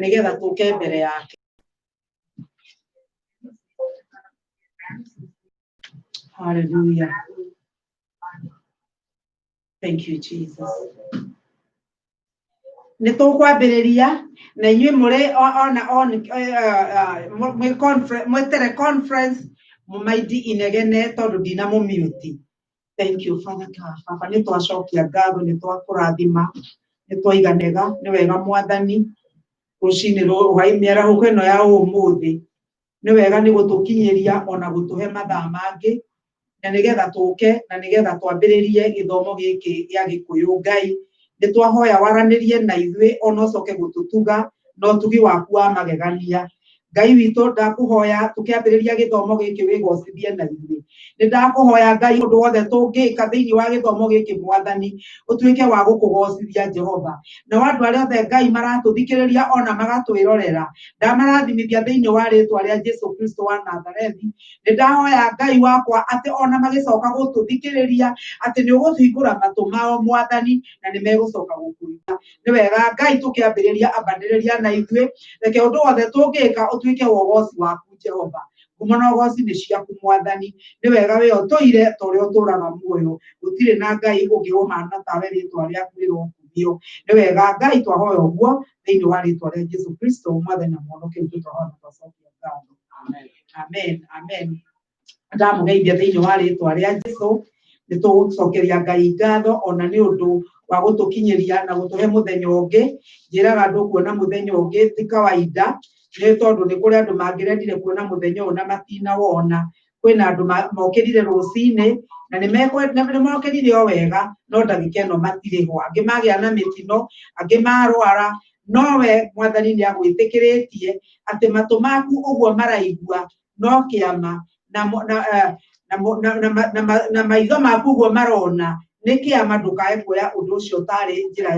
Nĩgetha tũke mbere yake. Hallelujah. Thank you, Jesus. Nĩ tũkwambĩrĩria na inyuĩ mũrĩ ona on mwĩ conference, mwĩ teleconference, mũmaindi inegene tondũ ndinamũmute. Thank you, Father God. Baba, nĩ twacokia ngatho, nĩ twakũrathima, nĩ twaiganega, nĩ wega Mwathani. Rũcinĩ rũhai mĩarahũko ĩno ya ũmũthĩ, nĩ wega nĩ gũtũkinyĩria ona gũtũhe mathaa mangĩ na nĩgetha tũke na nĩgetha twambĩrĩrie gĩthomo gĩkĩ gĩa Gĩkũyũ. Ngai, nĩ twahoya waranĩrie na ithuĩ ona ũcoke gũtũtuga na ũtugi waku wa magegania. Ngai witũ, ndakũhoya tũkĩambĩrĩria gĩthomo gĩkĩ wĩgocithie na ithuĩ. Nĩ ndakũhoya Ngai, ũndũ wothe tũngĩka thĩinĩ wa gĩthomo gĩkĩ, Mwathani, ũtuĩke wa gũkũgocithia Jehova. Nao andũ arĩa othe Ngai maratũthikĩrĩria ona magatwĩrorera, ndamarathimithia thĩinĩ wa rĩtwa rĩa Jesu Kristo wa Nazarethi. Nĩ ndahoya Ngai wakwa atĩ ona magĩcoka gũtũthikĩrĩria atĩ nĩ ũgũhingũra matũ mao Mwathani, na nĩ megũcoka gũkũigua. Nĩ wega Ngai, tũkĩambĩrĩria ambanĩrĩria na ithuĩ, reke ũndũ wothe tũngĩka ũtuĩke wa ũgoci waku Jehova. Ngumo na ũgoci nĩ ciaku Mwathani. Nĩ wega we ũtũire ta ũrĩa ũtũraga muoyo, gũtirĩ na Ngai ũngĩ ũhana tawe, rĩtwa rĩaku rĩrokumio. Nĩ wega Ngai, twahoya ũguo thĩinĩ wa rĩtwa rĩa Jesu Kristo, Mwathani na Mũhonokia witũ, twahoya na twacokia ngatho. Amen, amen. Ndamũgeithia thĩinĩ wa rĩtwa rĩa Jesu. Nĩ tũgũcokeria Ngai ngatho ona nĩ ũndũ wa gũtũkinyĩria na gũtũhe mũthenya ũngĩ. Njĩraga andũ kuona mũthenya ũngĩ ti kawaida, nĩ tondũ nĩ kũrĩ andũ mangĩrendire kuona mũthenya ũyũ na matinawona. Kwĩna andũ mokĩrire rũcinĩ na nĩ mokĩrire o wega, no ndagĩka ĩno matirĩ ho. Angĩ magĩa na mĩtino, angĩ marwara, nowe Mwathani nĩ agwĩtĩkĩrĩtie atĩ matũ maku ũguo maraigua no kĩama, na na na na na na maitho maku ũguo marona nĩ kĩama. Ndũkae kuoya ũndũ ũcio tarĩ njĩra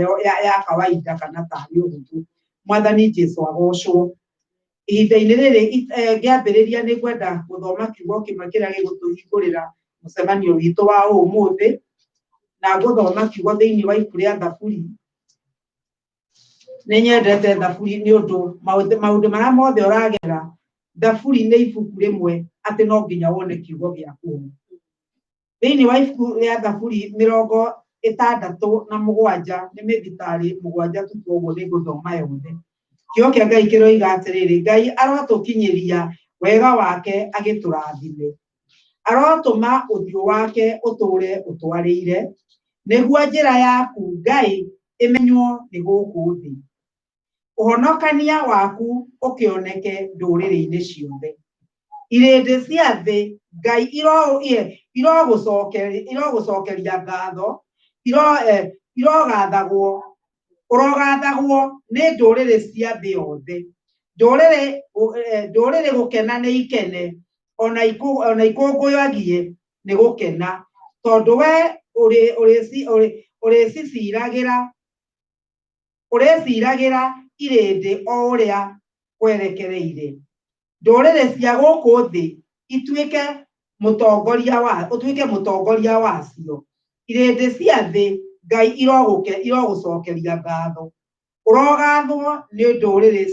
ya kawaida kana tarĩ ũhũthũ. Mwathani Jesu agocwo. Ihinda-inĩ rĩrĩ ngĩambĩrĩria, nĩ ngwenda gũthoma kiugo kĩmwe kĩrĩa gĩgũtũhingũrĩra mũcemanio witũ wa ũmũthĩ, na ngũthoma kiugo thĩinĩ wa ibuku rĩa Thaburi. Nĩ nyendete Thaburi nĩ ũndũ maũndũ marĩa mothe ũragera, Thaburi nĩ ibuku rĩmwe atĩ no nginya wone kiugo gĩaku ho. Thĩinĩ wa ibuku rĩa Thaburi 67, nĩ mĩthitari 7 tu, koguo nĩ ngũthoma yothe. Kiugo kĩa Ngai kĩroiga atĩrĩrĩ: Ngai arotũkinyĩria wega wake agĩtũrathime, arotũma ũthiũ wake ũtũũre ũtwarĩire, nĩguo njĩra yaku Ngai ĩmenywo nĩ gũkũ thĩ, ũhonokania waku ũkĩoneke ndũrĩrĩ-inĩ ciothe. Irĩndĩ cia thĩ Ngai irogũcokeria ngatho, irogathagwo, ũrogathagwo nĩ ndũrĩrĩ cia thĩ yothe. Ndũrĩrĩ gũkena nĩ ikene ona ikũngũyagie nĩ gũkena, tondũ we ũrĩciciragĩra, ũrĩciragĩra irĩndĩ o ũrĩa kwerekereire. Ndũrĩrĩ cia gũkũ thĩ ituĩke mũtongoria wa ũtuĩke mũtongoria wacio. Irĩndĩ cia thĩ Ngai irogũcokeria ngatho. Ũrogathwo nĩ ndũrĩrĩ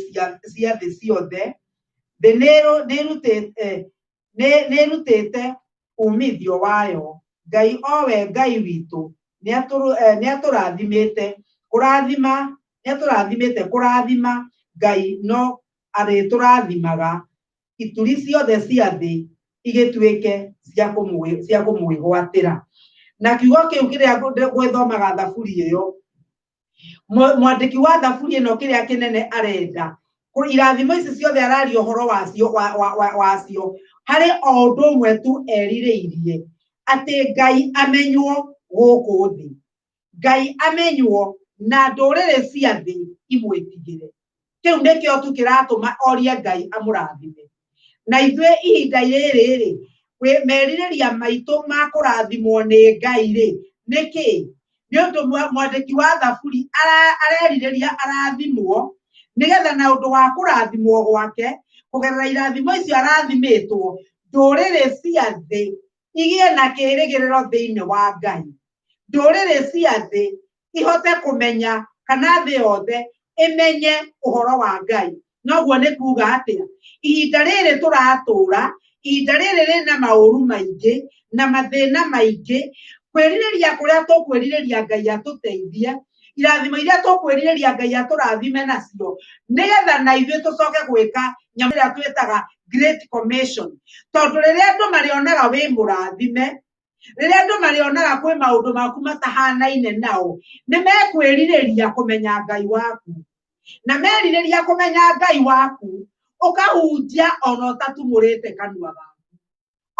cia thĩ ciothe. Thĩ nĩrutĩte umithio wayo. Ngai owe Ngai witũ nĩatũrathimĩte kũrathima, nĩatũrathimĩte kũrathima. Ngai no arĩtũrathimaga, ituri ciothe cia thĩ igĩtuĩke cia kũmwĩgwatĩra. Na kiugo kĩu kĩrĩa gwĩthomaga thaburi ĩyo, mwandĩki wa thaburi ĩno kĩrĩa kĩnene arenda, irathimo ici ciothe araria ũhoro wacio wacio, harĩ o ũndũ ũmwe tu erirĩirie, atĩ Ngai amenywo gũkũ thĩ, Ngai amenywo na ndũrĩrĩ cia thĩ imwĩtigĩre. Kĩu nĩkĩo tu kĩratũma orie Ngai amũrathime. Na ithuĩ ihinda rĩrĩ rĩ, merirĩria maitũ ma kũrathimwo nĩ Ngai rĩ, nĩ kĩĩ? Nĩ ũndũ mwandĩki wa thaburi arerirĩria arathimwo, nĩgetha na ũndũ wa kũrathimwo gwake kũgerera irathimo icio arathimĩtwo, ndũrĩrĩ cia thĩ igĩe na kĩĩrĩgĩrĩro thĩinĩ wa Ngai, ndũrĩrĩ cia thĩ ihote kũmenya kana thĩ yothe Ĩmenye ũhoro wa Ngai. Noguo nĩ kuga atĩa? Ihinda rĩrĩ tũratũra, ihinda rĩrĩ rĩna maũru maingĩ na mathĩna maingĩ, kwĩrirĩria kũrĩa tũkwĩrirĩria Ngai atũteithie, irathimo iria tũkwĩrirĩria Ngai atũrathime nacio, nĩgetha na ithuĩ tũcoke gwĩka nyamũ ĩrĩa twĩtaga Great Commission. Tondũ rĩrĩa andũ marĩonaga wĩ mũrathime, rĩrĩa andũ marĩonaga kwĩ maũndũ maku matahanaine nao, nĩ mekwĩrirĩria kũmenya Ngai waku. Na merirĩria kũmenya Ngai waku, ũkahunjia ona ũtatumũrĩte kanua gaku.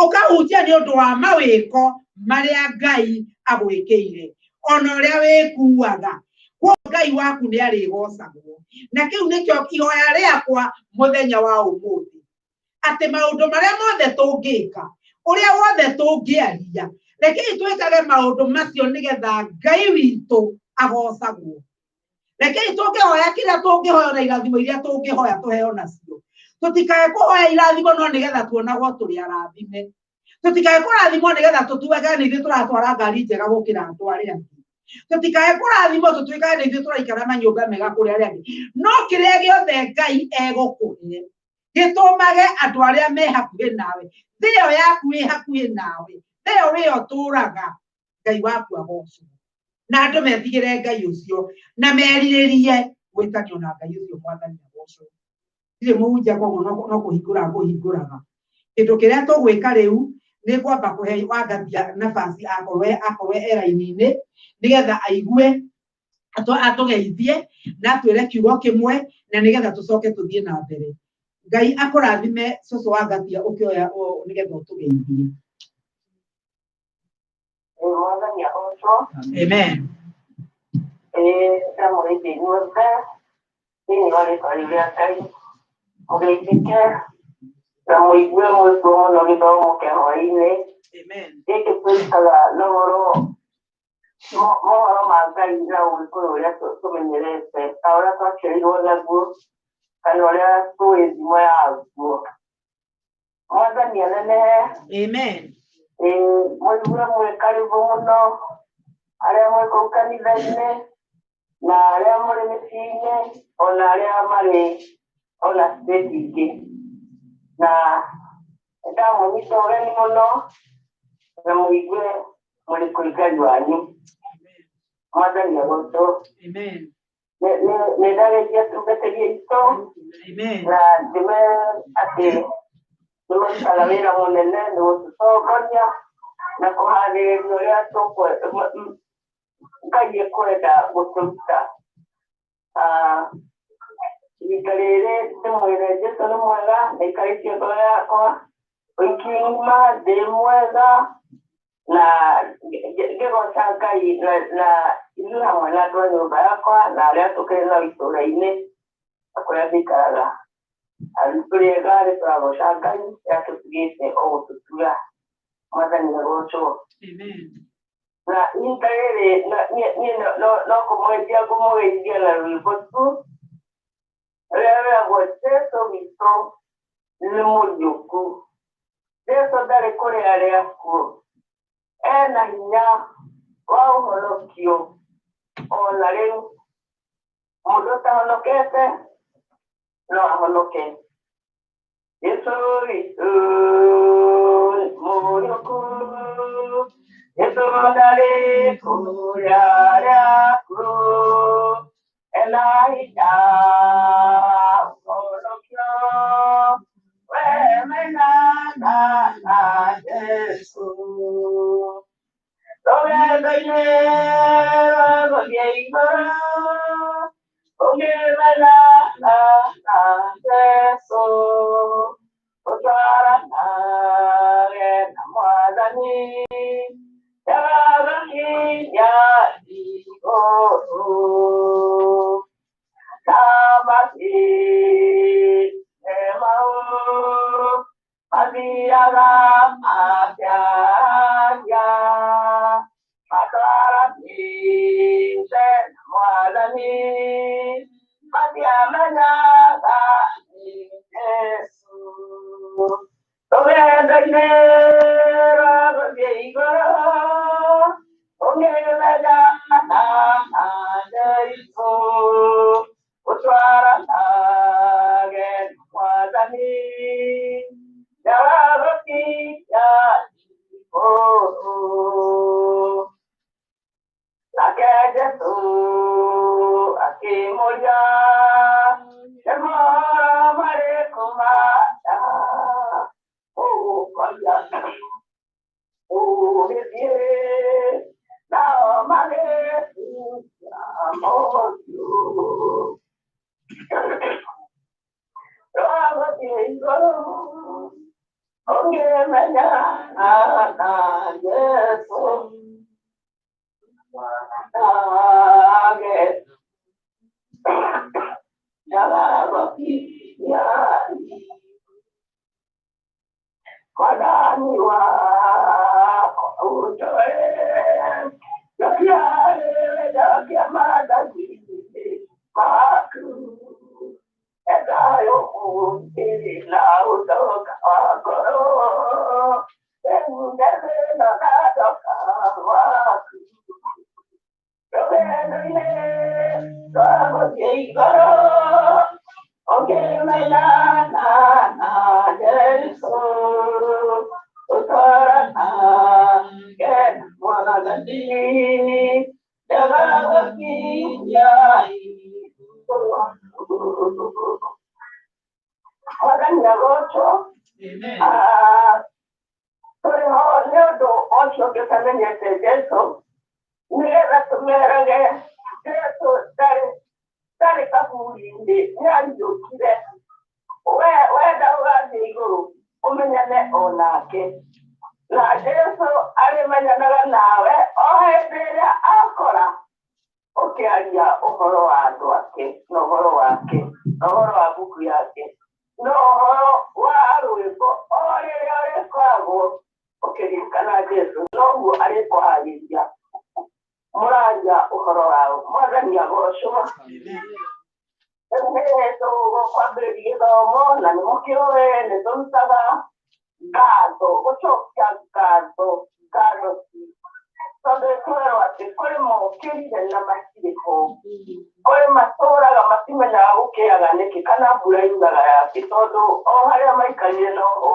Ũkahunjia nĩ ũndũ wa mawĩko marĩa Ngai agwĩkĩire, ona ũrĩa wĩkuaga. Kwoguo Ngai waku nĩ arĩgocagwo. Na kĩu nĩkĩo ihoya rĩakwa mũthenya wa ũmũthĩ. Atĩ maũndũ marĩa mothe tũngĩka, ũrĩa wothe tũngĩaria, rekei twĩkage maũndũ macio nĩgetha Ngai witũ agocagwo. Rekei tũngĩhoya kĩrĩa tũngĩhoya na irathimo iria tũngĩhoya tũheo nacio. Tũtikae kũhoya irathimo no nĩgetha tuonagwo tũrĩ arathime. Tũtikae kũrathimwo nĩgetha tũtuage nĩ ithuĩ tũratwara ngari njega gũkĩra andũ arĩa angĩ. Tũtikae kũrathimwo tũtuĩkage nĩ ithuĩ tũraikara manyũmba mega kũrĩ arĩa angĩ. No kĩrĩa gĩothe Ngai egũkũhe gĩtũmage andũ arĩa me hakuhĩ nawe, thĩ ĩyo yaku ĩ hakuhĩ nawe, thĩ ĩyo wĩyo ũtũraga, Ngai waku agocwo. Na andũ metigĩre Ngai ũcio na merirĩrie gwĩtanio na Ngai ũcio. Mwathani agocwo. Ndirĩ mũhunjia, koguo no kũhingũra ngũhingũraga. Kĩndũ kĩrĩa tũgwĩka rĩu nĩ kwamba kũhe Wangathia nafasi akorwe e raini-inĩ nĩgetha aigue atũgeithie na atwĩre kiugo kĩmwe na nĩgetha tũcoke tũthiĩ na mbere. Ngai akũrathime cũcũ Wangathia ũkĩoya nĩgetha ũtũgeithie. Mwathani agocwo. Amen. Ndamũgeithia inyuothe thĩinĩ wa rĩtwa rĩu rĩa Ngai. Mũgeithĩke na mũigue mwĩkuo mũno gĩthomo kĩa hwaĩ-inĩ. Amen. Gĩkĩ twĩrutaga na ũhoro mohoro ma Ngai na ũgĩkũyũ ũrĩa tũmenyerete, ta ũrĩa twaciarirwo naguo kana ũrĩa tũĩ thimo yaguo. Mwathani anenehe. Amen. Mũigue mwĩ karibu mũno arĩa mwĩ kũu kanitha-inĩ na arĩa mũrĩ mĩciĩ-inĩ ona arĩa marĩ ona state ingĩ, na nĩndamũnyita ũgeni mũno na mũigue mũrĩ kwĩ Ngai wanyu. Mwathani agocwo. Amen. Nĩ ndageithia atungatĩri aitũ. Amen. Na ndĩmere atĩ nĩ marutaga wĩra mũnene nĩ gũtũtongoria na kũharĩrĩria ũrĩa Ngai ekwenda gũtũruta. Ihinda rĩrĩ ndĩmwĩre Jesũ nĩ mwega na aikarĩtie ngoro yakwa wiki ng'ima ndĩ mwega na ngĩgoca Ngai na ithuĩ hamwe na andũ a nyũmba yakwa na arĩa tũkĩrĩ nao itũũra-inĩ na kũrĩa ndĩikaraga. Tũrĩ ega nĩ tũragoca Ngai atũtugĩte o gũtũtuga. Mwathani agocwo. Amen. Na ihinda rĩrĩ niĩ no kũmũgeithia ngũmũgeithia na rwĩmbo tu rũrĩa rwĩragwo Jesũ witũ nĩ mũriũku. Jesũ ndarĩ kũrĩ arĩa akuũ, ena hinya wa ũhonokio ona rĩu. Mũndũ ũtahonokete no ahonoke. Jesũ witũ nĩ mũriũku, Jesũ ndarĩ kũrĩa arĩa akuũ, ena hinya wa ũhonokio. We menana na Jesũ. Rũgendo-inĩ rwa gũthiĩ igũrũ, ũngĩmenana na Jesũ, ũtwaranage na Mwathani, ndagagakinya igũrũ. Thamaki mau mathiaga makĩaria, matwaranĩte na Mwathani, matiamenyaga nĩ Jesũ. Rũgendo-inĩ rwa gũthiĩ igũrũ, ũngĩmenyana na Jesũ, Mwathani ndagagũtiga igũrũ. Nake Jesũ akĩmũria, nĩ mohoro marĩkũ maya ũgũkoria ũgĩthiĩ? Nao magĩtuta mothiũ. Rwagũthiĩ igũrũ ũngĩmenya na Jesũ nage ndagagũtiga. Mwathani wakwa ũnjoe, njokia njokia maathani-inĩ maku, thayũ mũingĩ na ũtonga wa ngoro, rĩu ndethĩna na ndoka gwaku. Rũgendo-inĩ rwa gũthiĩ igũrũ ũngĩmenya na Jesũ ũtwarana na Mwathani ndagagũtiga igũrũ. Mwathani agocwo. Amen. Tũrĩ ho nĩ ũndũ ũcio ũngĩtamenyete Jesũ, nĩgetha tũmerage Jesũ ndarĩ kaburi-inĩ, nĩariũkire. We wenda ũgathiĩ igũrũ ũmenyane o nake, na Jesũ arĩmenyanaga nawe o hĩndĩ ĩrĩa akora ũkĩaria ũhoro wa andũ ake na ũhoro wake na ũhoro wa mbuku yake na ũhoro wa rwĩmbo o rĩrĩa ũrĩkoragwo ũkĩririkana Jesũ, noguo arĩkwaragĩria mũraria ũhoro wao. Mwathani agocwo. Amen. Rĩu nĩ tũgũkwambĩrĩria gĩthomo, na nĩ mũkĩũĩ nĩ tũrutaga ngatho, gũcokia ngatho, ngatho tondũ twerwo atĩ kũrĩ mokĩrire na matirĩ ho, kũrĩ matũraga matimenyaga gũkĩaga nĩkĩ kana mbura yuraga yakĩ, tondũ o harĩa maikarire noho.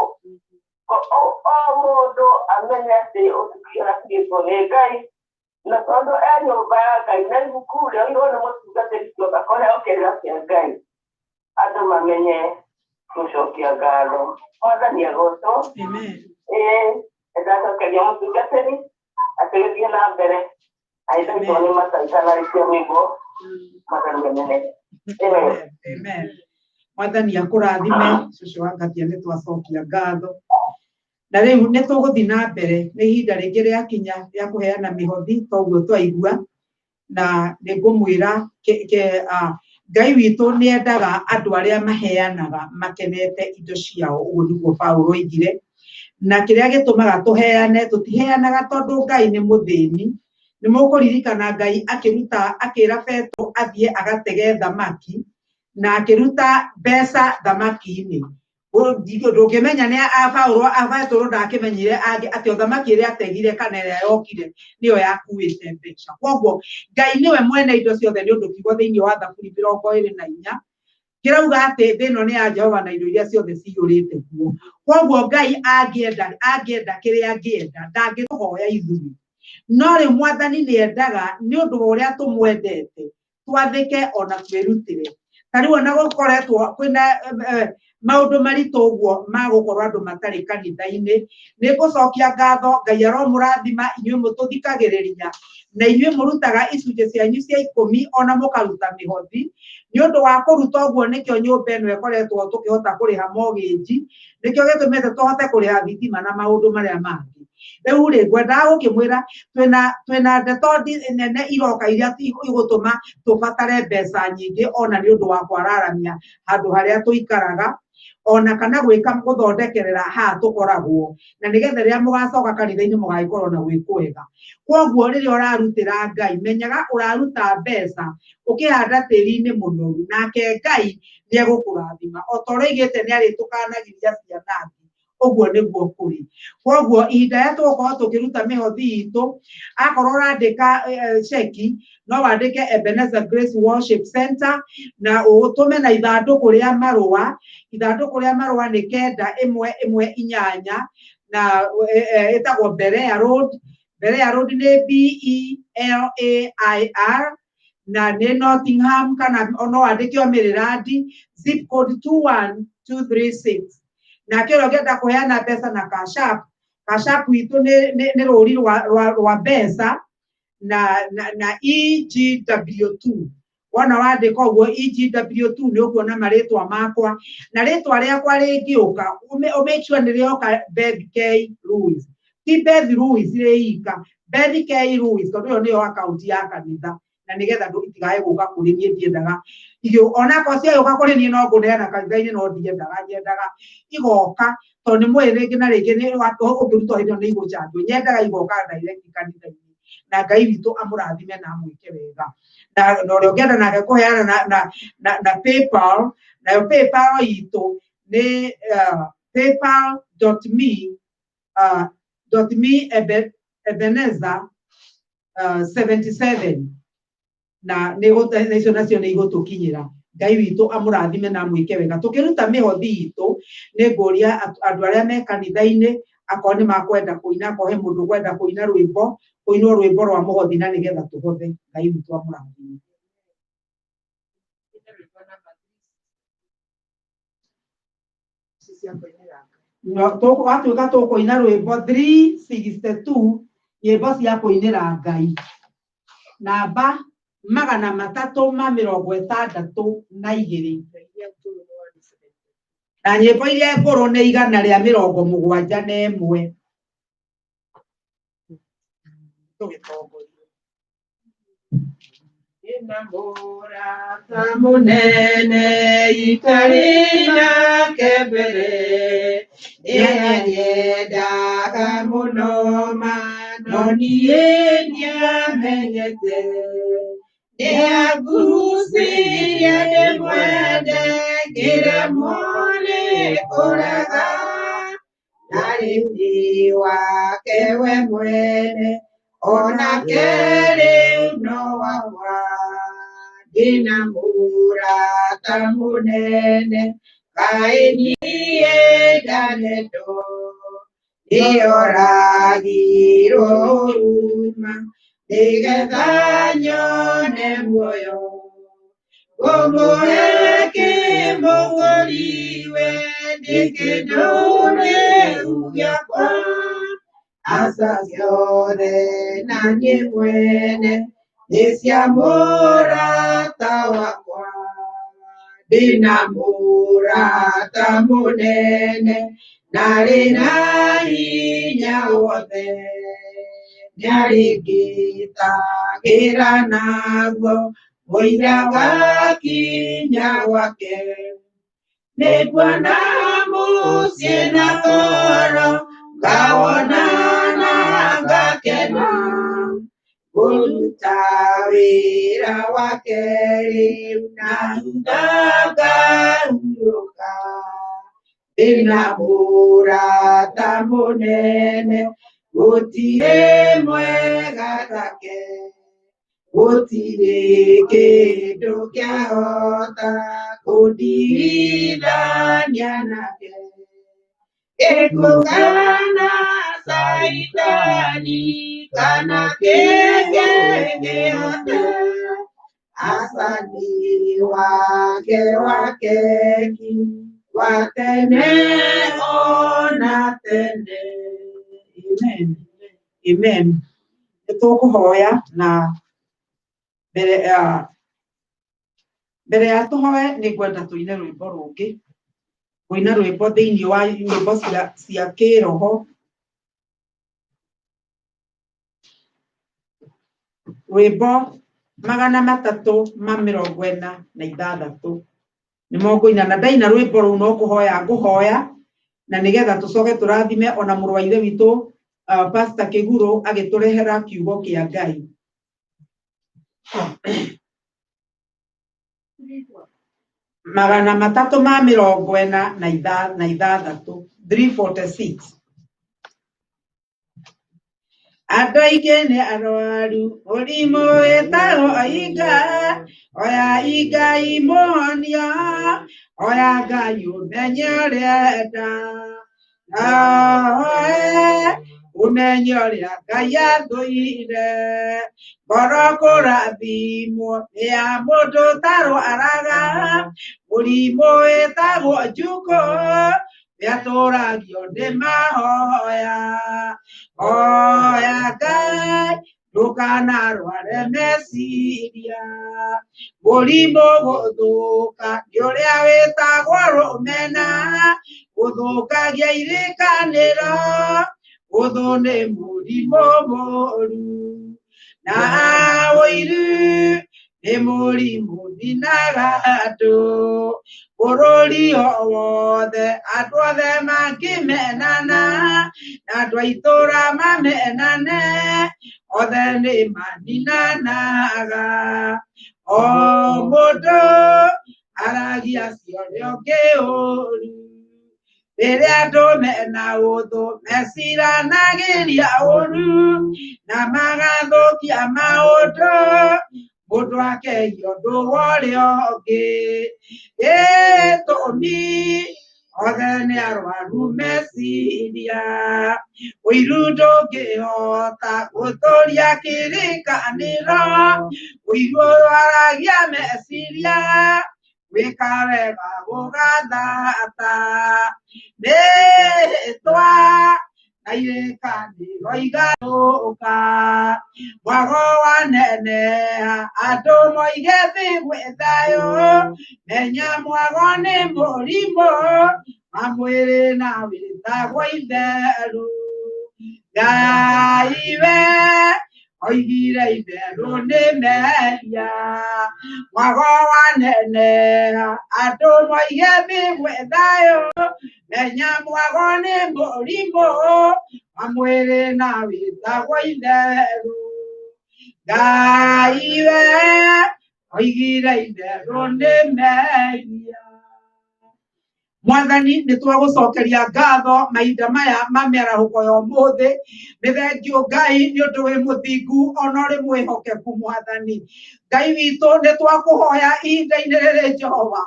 O mũndũ amenye atĩ ũtukĩrĩtwo nĩ Ngai, na tondũ e nyũmba ya Ngai na ibuku rĩoirwo nĩ mũtungatĩri kĩoka kũheo kĩrĩra kĩa Ngai, andũ mamenye gũcokia ngatho. Mwathani agocwo. Amen. Ĩĩ, nĩndacokeria mũtungatĩri atĩgĩthiĩ na mbere aithaitwo nĩ mataitanarĩkia rwĩmbo. Mwathani anene. Amen. Amen. Amen. Mwathani akũrathime cũcũ wa Ngatia, nĩ twacokia ngatho. Na rĩu nĩ tũgũthiĩ na mbere, nĩ ihinda rĩngĩ rĩakinya rĩa kũheana mĩhothi toguo twaigua, na nĩ ngũmwĩra Ngai witũ nĩ endaga andũ arĩa maheanaga makenete indo ciao, ũguo nĩguo Paũlũ oigire. Na kĩrĩa gĩtũmaga tũheane, tũtiheanaga tondũ Ngai nĩ mũthĩni. Nĩ mũkũririkana Ngai akĩruta, akĩra Petero athiĩ agatege thamaki, na akĩruta mbeca thamaki-inĩ. Ndũngĩmenya nĩ Paũlũ, Petero ndakĩmenyire atĩ o thamaki ĩrĩa ategire kana ĩrĩa yokire nĩyo yakuĩte mbeca. Koguo Ngai nĩwe mwene indo ciothe, nĩ ũndũ kiugo thĩinĩ wa Thaburi 24 kĩrauga atĩ thĩ ĩno nĩ ya Jehova na indo iria ciothe ciyũrĩte kuo. Koguo Ngai angĩenda kĩrĩa angĩenda, ndangĩtũhoya ithuĩ. No rĩu Mwathani nĩ endaga nĩ ũndũ wa ũrĩa tũmwendete twathĩke ona twĩrutĩre. Ta rĩu ona gũkoretwo kwĩna maũndũ maritũ ũguo ma gũkorwo andũ matarĩ kanitha-inĩ, nĩ ngũcokia ngatho. Ngai aromũrathima inyuĩ mũtũthikagĩrĩria na inyuĩ mũrutaga icunjĩ cianyu cia ikũmi ona mũkaruta mĩhothi. Nĩ ũndũ wa kũruta ũguo nĩkĩo nyũmba ĩno ĩkoretwo tũkĩhota kũrĩha mortgage, nĩkĩo gĩtũmĩte tũhote kũrĩha thitima na maũndũ marĩa mangĩ. Rĩu rĩ, ngwendaga gũkĩmwĩra twĩna ndeto nene iroka iria igũtũma tũbatare mbeca nyingĩ, ona nĩ ũndũ wa kwararamia handũ harĩa tũikaraga, ona kana gwĩka gũthondekerera haha tũkoragwo, na nĩgetha rĩrĩa mũgacoka kanitha-inĩ mũgagĩkorwo na gwĩ kwega. Koguo rĩrĩa ũrarutĩra Ngai, menyaga ũraruta mbeca ũkĩhanda tĩri-inĩ mũnoru, nake Ngai nĩ egũkũrathima. O ta ũrĩa oigĩte nĩ arĩtũkanagiria ciana thĩ, Ũguo nĩguo kũrĩ. Koguo ihinda rĩrĩa tũgũkorwo tũkĩruta mĩhothi itũ, akorwo ũrandĩka ceki, no wandĩke Ebenezer Grace Worship Center na ũtũme na ithandũkũ rĩa marũa. Ithandũkũ rĩa marũa nĩ 9118 na ĩtagwo Berea Road. Berea Road nĩ Belair na nĩ Nottingham, kana no wandĩke o Maryland, zip code 21236. Nake ũrĩa ũngĩenda kũheana mbeca na Cash App, Cash App itũ nĩ rũri rwa mbeca na EGW2. Wona wandĩka ũguo EGW2 nĩ ũkuona marĩtwa makwa, na rĩtwa rĩakwa rĩngĩũka, make sure nĩ rĩoka Beth K Lewis, ti Beth Lewis rĩika, Beth K Lewis, tondũ ĩyo nĩyo akaunti ya kanitha, na nĩgetha andũ itigae gũka kũrĩ niĩ. Ndiendaga onakorwo ciagĩũka kũrĩ niĩ no ngũneana kanitha-inĩ, no ndiendaga, nyendaga igoka tondũ nĩ mũĩ rĩngĩ na rĩngĩ nĩ ũngĩruta hĩndĩ ĩyo nĩ igũchanjwo. Nyendaga igoka direct kanitha-inĩ, na Ngai witũ amũrathime na amwĩke wega. Na ũrĩa ũngĩenda nake kũheana na PayPal, nayo PayPal itũ nĩ paypal.me .me Ebenezer 77, na nĩ icio nacio nĩ igũtũkinyĩra. Ngai witũ amũrathime na amwĩke wega. Tũkĩruta mĩhothi itũ, nĩ ngũria andũ arĩa me kanitha-inĩ, akorwo nĩ makwenda kũina, akorwo he mũndũ ũkwenda kũina rwĩmbo, kũinwo rwĩmbo rwa mũhothi na nĩgetha tũhothe. Ngai witũ amũrathime. Watuĩka tũkũina rwĩmbo 362, nyĩmbo cia kũinĩra Ngai, namba 362, na nyĩmbo iria ngũrũ nĩ 171. Tũgĩtongorie. Ndĩna mũrata mũnene itarĩ nake mbere, nĩanyendaga mũno ma, no niĩ ndiamenyete. Nĩangucirie ndĩmwende, ngĩremwo nĩ kũrega, na rĩu nĩ wake we mwene, onake rĩu no wakwa. Ndĩna mũrata mũnene, kaĩ niĩ ndanendwo, nĩoragirwo huruma nĩgetha nyone muoyo. Ngũmũhe kĩmũgũriwe nĩ kĩndũ rĩu gĩakwa, aca ciothe na niĩ mwene nĩ cia mũrata wakwa. Ndĩna mũrata mũnene narĩ na hinya wothe, nĩarĩngitagĩra naguo mũira gakinya gwake. Nĩnguona mũciĩ na ngoro, ngawona na ngakena, kũruta wĩra wake rĩu na thutha ngahurũka. Ndĩna mũrata mũnene, gũtirĩ mwega take, gũtirĩ kĩndũ kĩahota kũndigithania nake. Gĩkuũ kana Caitani kana kĩngĩ gĩothe, aca nĩ wake wake ki, wa tene ona tene. Amen, amen. Nĩ tũkũhoya, na mbere ya tũhoe, nĩ ngwenda tũine rwĩmbo rũngĩ, kũina rwĩmbo thĩinĩ wa nyĩmbo cia kĩroho, rwĩmbo 346 nĩmo ngũina. Na ndaina rwĩmbo rũu no kũhoya ngũhoya, na nĩgetha tũcoke tũrathime ona mũrũ wa ithe witũ Pastor Kĩgurũ agĩtũrehera kiugo kĩa Ngai. 346. 346. Andũ aingĩ nĩ arwaru mũrimũ wĩtagwo inga, oya inga imũhonia, oya Ngai ũmenye ũrĩa enda. Naoe ũmenye ũrĩa Ngai athũire, ngoro kũrathimwo nĩ ya mũndũ ũtarwaraga, mũrimũ wĩtagwo njukũ nĩatũragio nĩ mahoya. Hoya Ngai ndũkanarware meciria, mũrimũ gũthũka nĩ ũrĩa wĩtagwo rũmena, gũthũkagia irĩkanĩro, ũthũ nĩ mũrimũ mũru, na ũiru nĩ mũrimũ ũninaga andũ, bũrũri o wothe andũ othe mangĩmenana, na andũ a itũũra mamenane, othe nĩ maninanaga. O mũndũ aragia cia ũrĩa ũngĩ ũru, rĩrĩa andũ mena ũthũ meciranagĩria ũru, na magathũkia maũndũ, mũndũ akeria ũndũ wa ũrĩa ũngĩ. Gĩtũmi othe nĩ arwaru meciria, ũiru ndũngĩhota gũtũria kĩrĩkanĩro, ũiru ũrwaragia meciria, gwĩka wega gũgathata, mĩhĩtwa na irĩkanĩro igathũka, mwago waneneha andũ moige thĩ gwĩ thayũ, menya mwago nĩ mũrimũ wa mwĩrĩ na wĩtagwo itherũ. Ngai we oigire itherũ nĩ mehia, mwago waneneha andũ moige thĩ gwĩ thayũ, menya mwago nĩ mũrimũ wa mwĩrĩ na wĩtagwo itherũ. Ngai we oigire itherũ nĩ mehia. Mwathani nĩ twagũcokeria ngatho mahinda maya ma mĩarahũko ya ũmũthĩ. Nĩ thengio Ngai nĩ ũndũ wĩ mũthingu ona ũrĩ mwĩhokeku Mwathani. Ngai witũ nĩ twakũhoya ihinda-inĩ rĩrĩ Jehova,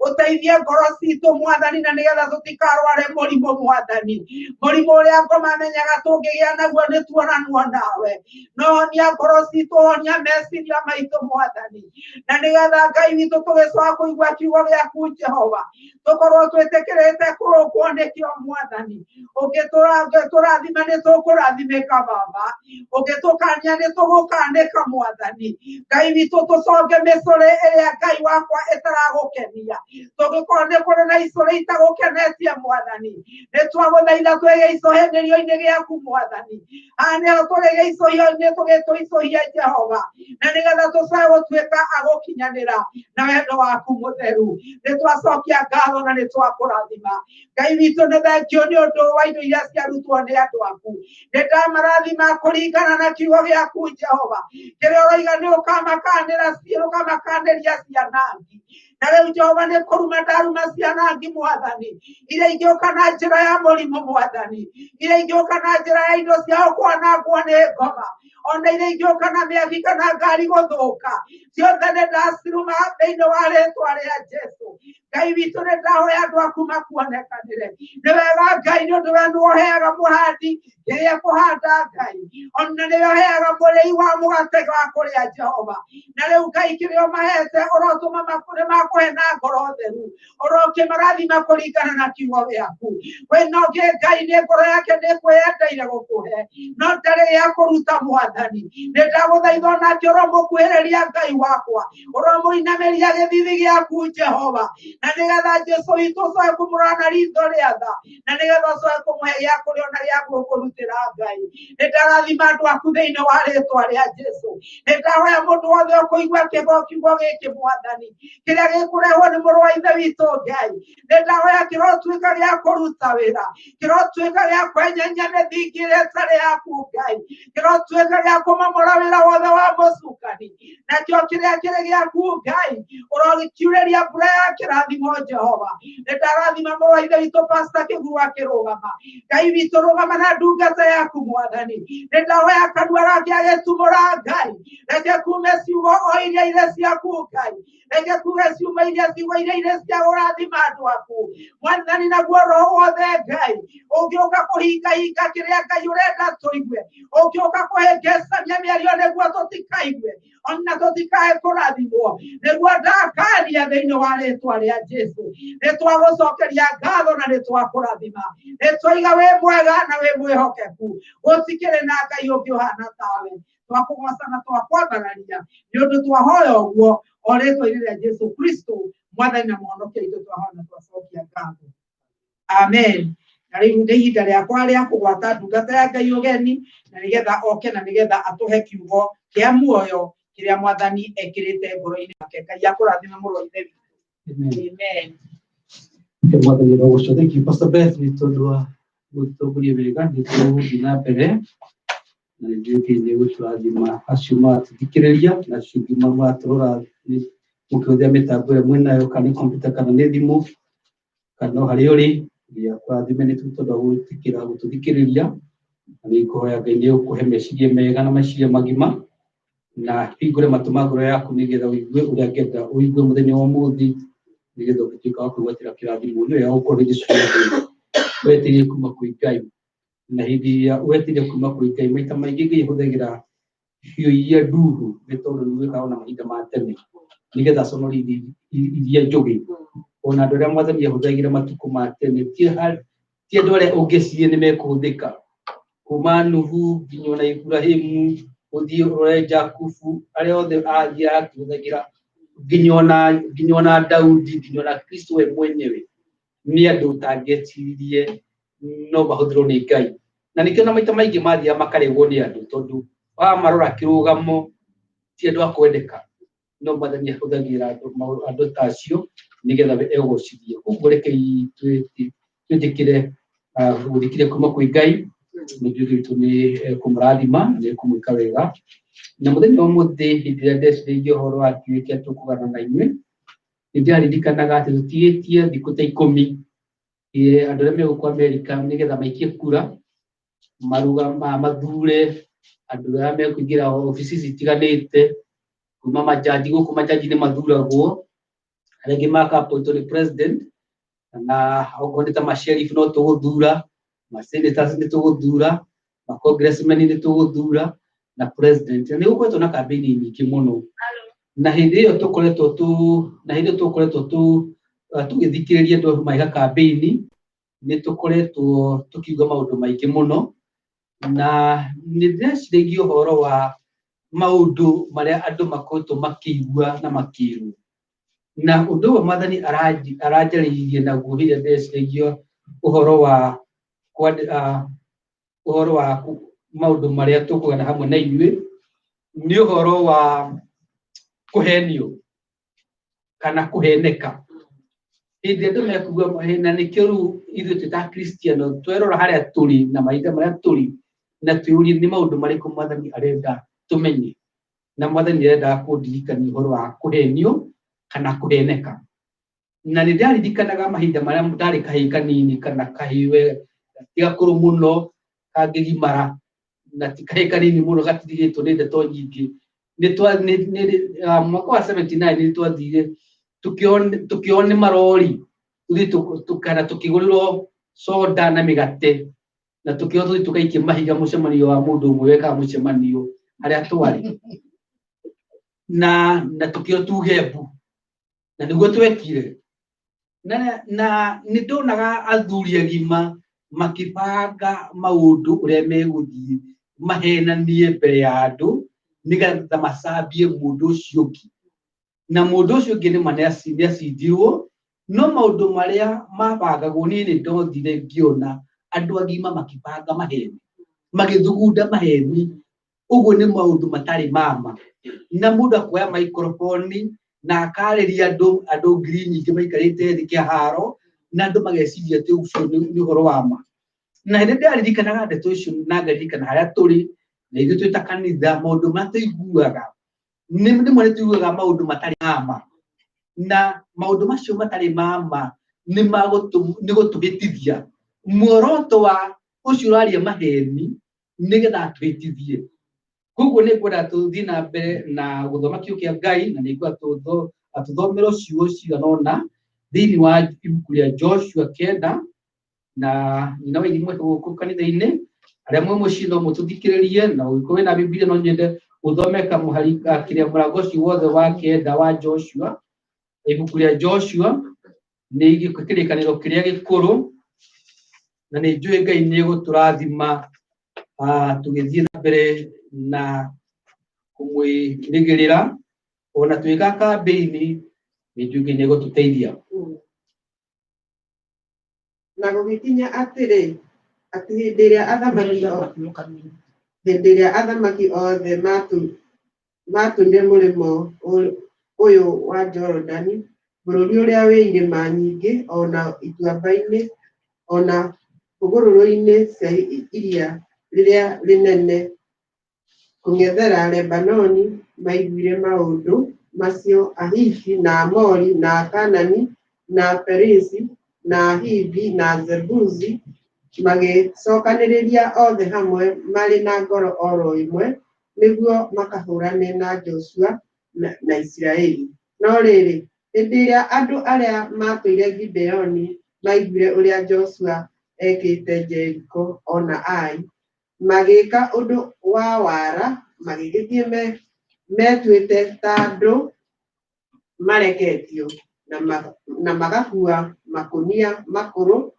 ũteithie ngoro citũ Mwathani, na nĩgetha tũtikarware mũrimũ Mwathani, mũrimũ ũrĩa ngoma menyaga tũngĩgĩa naguo nĩ tuonanwo nawe. No honia ngoro citũ, honia meciria maitũ Mwathani, na nĩgetha Ngai witũ tũgĩcoka kũigua kiugo gĩaku Jehova, tũkorwo twĩtĩkĩrĩte kũrũngwo nĩkĩo Mwathani. Ũngĩtũrathima nĩ tũkũrathimĩka Baba, ũngĩtũkania nĩ tũgũkanĩka Mwathani. Ngai witũ tũconge mĩcũrĩ ĩrĩa Ngai wakwa ĩtaragũkenia, tũngĩkorwo nĩ kũrĩ na icũrĩ itagũkenetie Mwathani, nĩ twagũthaitha twĩge icũhĩnĩrio-inĩ gĩaku Mwathani. Haha nĩho tũrĩ gĩicũhio-inĩ tũgĩtũicũhia Jehova, na nĩgetha tũcoke gũtuĩka agũkinyanĩra na wendo waku mũtheru. Nĩ twacokia ngatho na nĩ twakũrathima Ngai witũ. Nĩ thengio nĩ ũndũ wa indo iria ciarutwo nĩ andũ aku. Nĩ ndamarathima kũringana na kiugo gĩaku Jehova, kĩrĩa ũroiga nĩ ũkamakanĩra, ũkamakanĩria ciana ngi. Na rĩu Jehova nĩ kũruma ndaruma ciana ngi Mwathani, iria ingĩũka na njĩra ya mũrimũ Mwathani, iria ingĩũka na njĩra ya indo ciao kwanangwo nĩ ngoma, ona iria ingĩũka na mĩaki kana ngari gũthũka, ciothe nĩ ndaciruma thĩinĩ wa rĩtwa rĩa Jesu. Ngai witũ nĩ ndahoya andũ aku makuonekanĩre. Nĩ wega Ngai, nĩ ũndũ we nĩwe ũheaga mũhandi kĩrĩa kũhanda Ngai, ona nĩwe ũheaga mũrĩi wa mũgate wa kũrĩa Jehova. Na rĩu Ngai kĩrĩa ũmahete ũrotũma nĩ makũhe na ngoro theru, ũrokĩmarathima kũringana na kiugo gĩaku. Kwĩna ũngĩ Ngai nĩ ngoro yake nĩ kwĩyendeire gũkũhe, no ndarĩ gĩa kũruta Mwathani. Nĩ ndagũthaitha onake ũromũkuhĩrĩria Ngai wakwa, ũromũinamĩria gĩthithi gĩaku Jehova, na nĩgetha Jesu witũ ũcoke kũmũrora na ritho rĩa tha, na nĩgetha ũcoke kũmũhe gĩa kũrĩa ona gĩa gũkũrutĩra Ngai. Nĩ ndarathima andũ aku thĩinĩ wa rĩtwa rĩa Jesu. Nĩ ndahoya mũndũ wothe ũkũigua kiugo gĩkĩ Mwathani, kĩrĩa Gĩkũrehwo nĩ mũrũ wa ithe witũ Ngai, nĩ ndahoya kĩrotuĩka gĩa kũruta wĩra, kĩrotuĩka gĩa kwenyenya mĩthingi ĩrĩa ĩtarĩ yaku Ngai, kĩrotuĩka gĩa kũmomora wĩra wothe wa mũcukani, nakĩo kĩrĩa kĩrĩ gĩaku Ngai ũrogĩkiurĩria mbura ya kĩrathimo. Jehova, nĩ ndarathima mũrũ wa ithe witũ Pastor Kĩguru akĩrũgama. Ngai witũ, rũgama na ndungata yaku. Mwathani, nĩ ndahoya kanua gake agĩtumũra Ngai, reke kume ciugo o iria irĩ ciaku Ngai, reke kuge ciume iria ciugo iria irĩ cia kũrathima andũ aku Mwathani. Naguo roho wothe Ngai ũngĩũka kũhingahinga kĩrĩa Ngai ũrenda tũigue, ũngĩũka kũhĩngĩcania mĩario nĩguo tũtikaigue ona tũtikae kũrathimwo, nĩguo ndakania thĩinĩ wa rĩtwa rĩa Jesu. Nĩ twagũcokeria ngatho na nĩ twakũrathima, nĩ twaiga wĩ mwega na wĩ mwĩhokeku, gũtikĩrĩ na Ngai ũngĩ ũhana tawe. Twakũgoca na twakwambararia nĩ ũndũ twahoya ũguo o rĩtwa-inĩ rĩa Jesu Kristo, Mwathani na Mũhonokia witũ, twahoya na twacokia ngatho, amen. Na rĩu nĩ ihinda rĩakwa rĩa kũgwata ndungata ya Ngai ũgeni, na nĩgetha oke na nĩgetha atũhe kiugo kĩa muoyo kĩrĩa Mwathani ekĩrĩte ngoro-inĩ yake. Ngai akũrathime, mũrũ wa ithe witũ. Amen. Mwathani ũrogocwo. Thank you, Pastor Beth, nĩ tondũ wa gũtongoria wega. Nĩ tũgũthiĩ na mbere na nĩ njũĩ Ngai nĩ egũtũrathima acio maratũthikĩrĩria na acio angĩ maratũrora mũkĩhũthĩra mĩtambo ĩrĩa mwĩnayo, kana nĩ kompiuta kana nĩ thimũ kana o harĩa ũrĩ. Ngai akũrathime nĩ tondũ wa gwĩtĩkĩra gũtũthikĩrĩria, na nĩ ngũhoya Ngai nĩ egũkũhe meciria mega na meciria magima na hingũre matũ ma ngoro yaku nĩgetha ũigue ũrĩa angĩenda ũigue mũthenya wa ũmũthĩ, nĩgetha ũgĩtuĩka wa kwĩgwatĩra kĩrathimo. Nĩ wega gũkorwo hĩndĩ ciothe wetereire kuma kwĩ Ngai, na hĩndĩ ĩrĩa wetereire kuma kwĩ Ngai, maita maingĩ Ngai ahũthagĩra hiũ iria nduhu, nĩ tondũ nĩ gwĩkaga ona mahinda ma tene, nĩgetha aconorithie iria njũgĩ. Ona andũ arĩa Mwathani ahũthagĩra matukũ ma tene ti andũ arĩa ũngĩciria nĩ mekũhũthĩka, kuma Nuhu nginya ona Ibrahimu, ũthiĩ ũrore Jakubu, arĩa othe athiaga akĩhũthagĩra, nginya ona Daudi, nginya ona Kristo we mwenyewe, nĩ andũ ũtangĩeciririe no mahũthĩrwo nĩ Ngai. Na nĩkĩo na maita maingĩ mathiaga makaregwo nĩ andũ, tondũ wamarora kĩrũgamo ti andũ a kwendeka, no Mwathani ahũthagĩra andũ ta acio nĩgetha we egocithie. Koguo rekei twĩtĩkĩre gũthikĩrĩria kuma kwĩ Ngai. Nĩ njũĩ witũ nĩ ekũmũrathima, nĩ ekũmwĩka wega. Na mũthenya wa ũmũthĩ, hĩndĩ ĩrĩa ndecirĩirie ũhoro wa kiugo kĩrĩa tũkũgana na inyuĩ, nĩ ndĩraririkanaga atĩ tũtigĩtie thikũ ta 10 andũ arĩa megũkũ Amerika nĩgetha maikie kura, maruga mathure andũ arĩa mekũingĩra obici citiganĩte, kuma majaji. Gũkũ majaji nĩ mathuragwo, arĩa angĩ maka-appointwo nĩ president, na okorwo nĩ ta ma-sheriff no tũgũthura, ma-senators nĩ tũgũthura, ma-congressmen nĩ tũgũthura, na president. Na nĩ gũkoretwo na campaign nyingĩ mũno, na hĩndĩ ĩyo tũkoretwo tũ na hĩndĩ ĩyo tũkoretwo tũ tũgĩthikĩrĩria andũ magĩka campaign, nĩ tũkoretwo tũkiuga maũndũ maingĩ mũno, na nĩ ndĩreciragia ũhoro wa maũndũ marĩa andũ makoretwo makĩigua na makĩrwo. Na ũndũ ũyũ Mwathani aranjarĩirie naguo hĩndĩ ĩrĩa ndĩreciragia ũhoro wa ũhoro wa maũndũ marĩa tũkũgana hamwe na inyuĩ, nĩ ũhoro wa kũhenio kana kũheneka. Hĩndĩ ĩrĩa andũ mekuga, na nĩkĩo rĩu ithuĩ twĩ ta Akristiano twerora harĩa tũrĩ na mahinda marĩa tũrĩ na twĩyũrie nĩ maũndũ marĩkũ Mwathani arenda tũmenye. Na Mwathani arendaga kũndirikania ũhoro wa kũhenio kana kũheneka. Na nĩ ndĩraririkanaga mahinda marĩa ndarĩ kahĩĩ kanini, kana kahĩĩ we ti gakũrũ mũno kangĩgimara, na ti kahĩĩ kanini mũno gatirigĩtwo nĩ ndeto nyingĩ. Nĩ twa nĩ nĩ mwaka wa 79 nĩ twathire tũkĩoywo nĩ marori tũthiĩ kana tũkĩgũrĩrwo soda na mĩgate, na tũkĩoywo tũthiĩ tũgaikie mahiga mũcemanio wa mũndũ ũmwe wekaga mũcemanio harĩa twarĩ, na tũkĩoywo tuge mbu, na nĩguo twekire. Na nĩ ndonaga athuri agima makĩbanga maũndũ ũrĩa megũthiĩ mahenanie mbere ya andũ nĩgetha macambie mũndũ ũcio ũngĩ, na mũndũ ũcio ũngĩ nĩma nĩ acindirwo. No maũndũ marĩa mabangagwo, niĩ nĩ ndothire ngĩona andũ agima makĩbanga maheni, magĩthugunda maheni ũguo nĩ maũndũ matarĩ mama, na mũndũ akoya microphone. Na akarĩria andũ, andũ ngiri nyingĩ maikarĩte thĩ kĩharo, na andũ mageciria atĩ ũcio nĩ ũhoro wa ma. Na hĩndĩ ndĩraririkanaga ndeto icio na ngaririkana harĩa tũrĩ na ithuĩ twĩ ta kanitha, maũndũ marĩa tũiguaga nĩ rĩmwe nĩ tũiguaga maũndũ matarĩ ma ma, na maũndũ macio matarĩ ma ma nĩ nĩ gũtũhĩtithia. Muoroto wa ũcio ũraria maheni nĩgetha atũhĩtithie. Koguo nĩ ngwenda tũthiĩ na mbere na gũthoma kiugo kĩa Ngai, na nĩ ngwenda tũthomere ciugo cigana ũna thĩinĩ wa ibuku rĩa Joshua 9. Na nyina wa irimũ gũkũ kanitha-inĩ, arĩa mwĩ mũciĩ no mũtũthikĩrĩrie, na ũngĩkorwo wĩna Bibilia no nyende ũthome kamũhari kĩrĩa mũrango ũcio wothe wa 9 wa Joshua. Ibuku rĩa Joshua nĩ kĩrĩkanĩro kĩrĩa gĩkũrũ, na nĩ njũĩ Ngai nĩ egũtũrathima tũgĩthiĩ na mbere na kũmwĩrĩgĩrĩra ona twĩka kambĩini, nĩ njũĩ Ngai nĩ egũtũteithia. Na gũgĩkinya atĩrĩ, atĩ hĩndĩ ĩrĩa athamaki othe matũire mũrĩmo ũyũ wa Jorodani, bũrũri ũrĩa wĩ irĩma nyingĩ, o na ituamba-inĩ, o na hũgũrũrũ-inĩ cia iria rĩrĩa rĩnene kũng'ethera Lebanoni, maiguire maũndũ macio, Ahiti na Aamori na Akaanani na Aperizi na Ahivi na Ajebusi magĩcokanĩrĩria othe hamwe marĩ na ngoro o ro ĩmwe nĩguo makahũrane na Joshua na Isiraeli. No rĩrĩ, hĩndĩ ĩrĩa andũ arĩa maatũire Gibeoni maiguire ũrĩa Joshua ekĩte Jeriko o na Ai, magĩĩka ũndũ wa wara, magĩgĩthiĩ metuĩte ta andũ mareketio, na magakuua makũnia makũrũ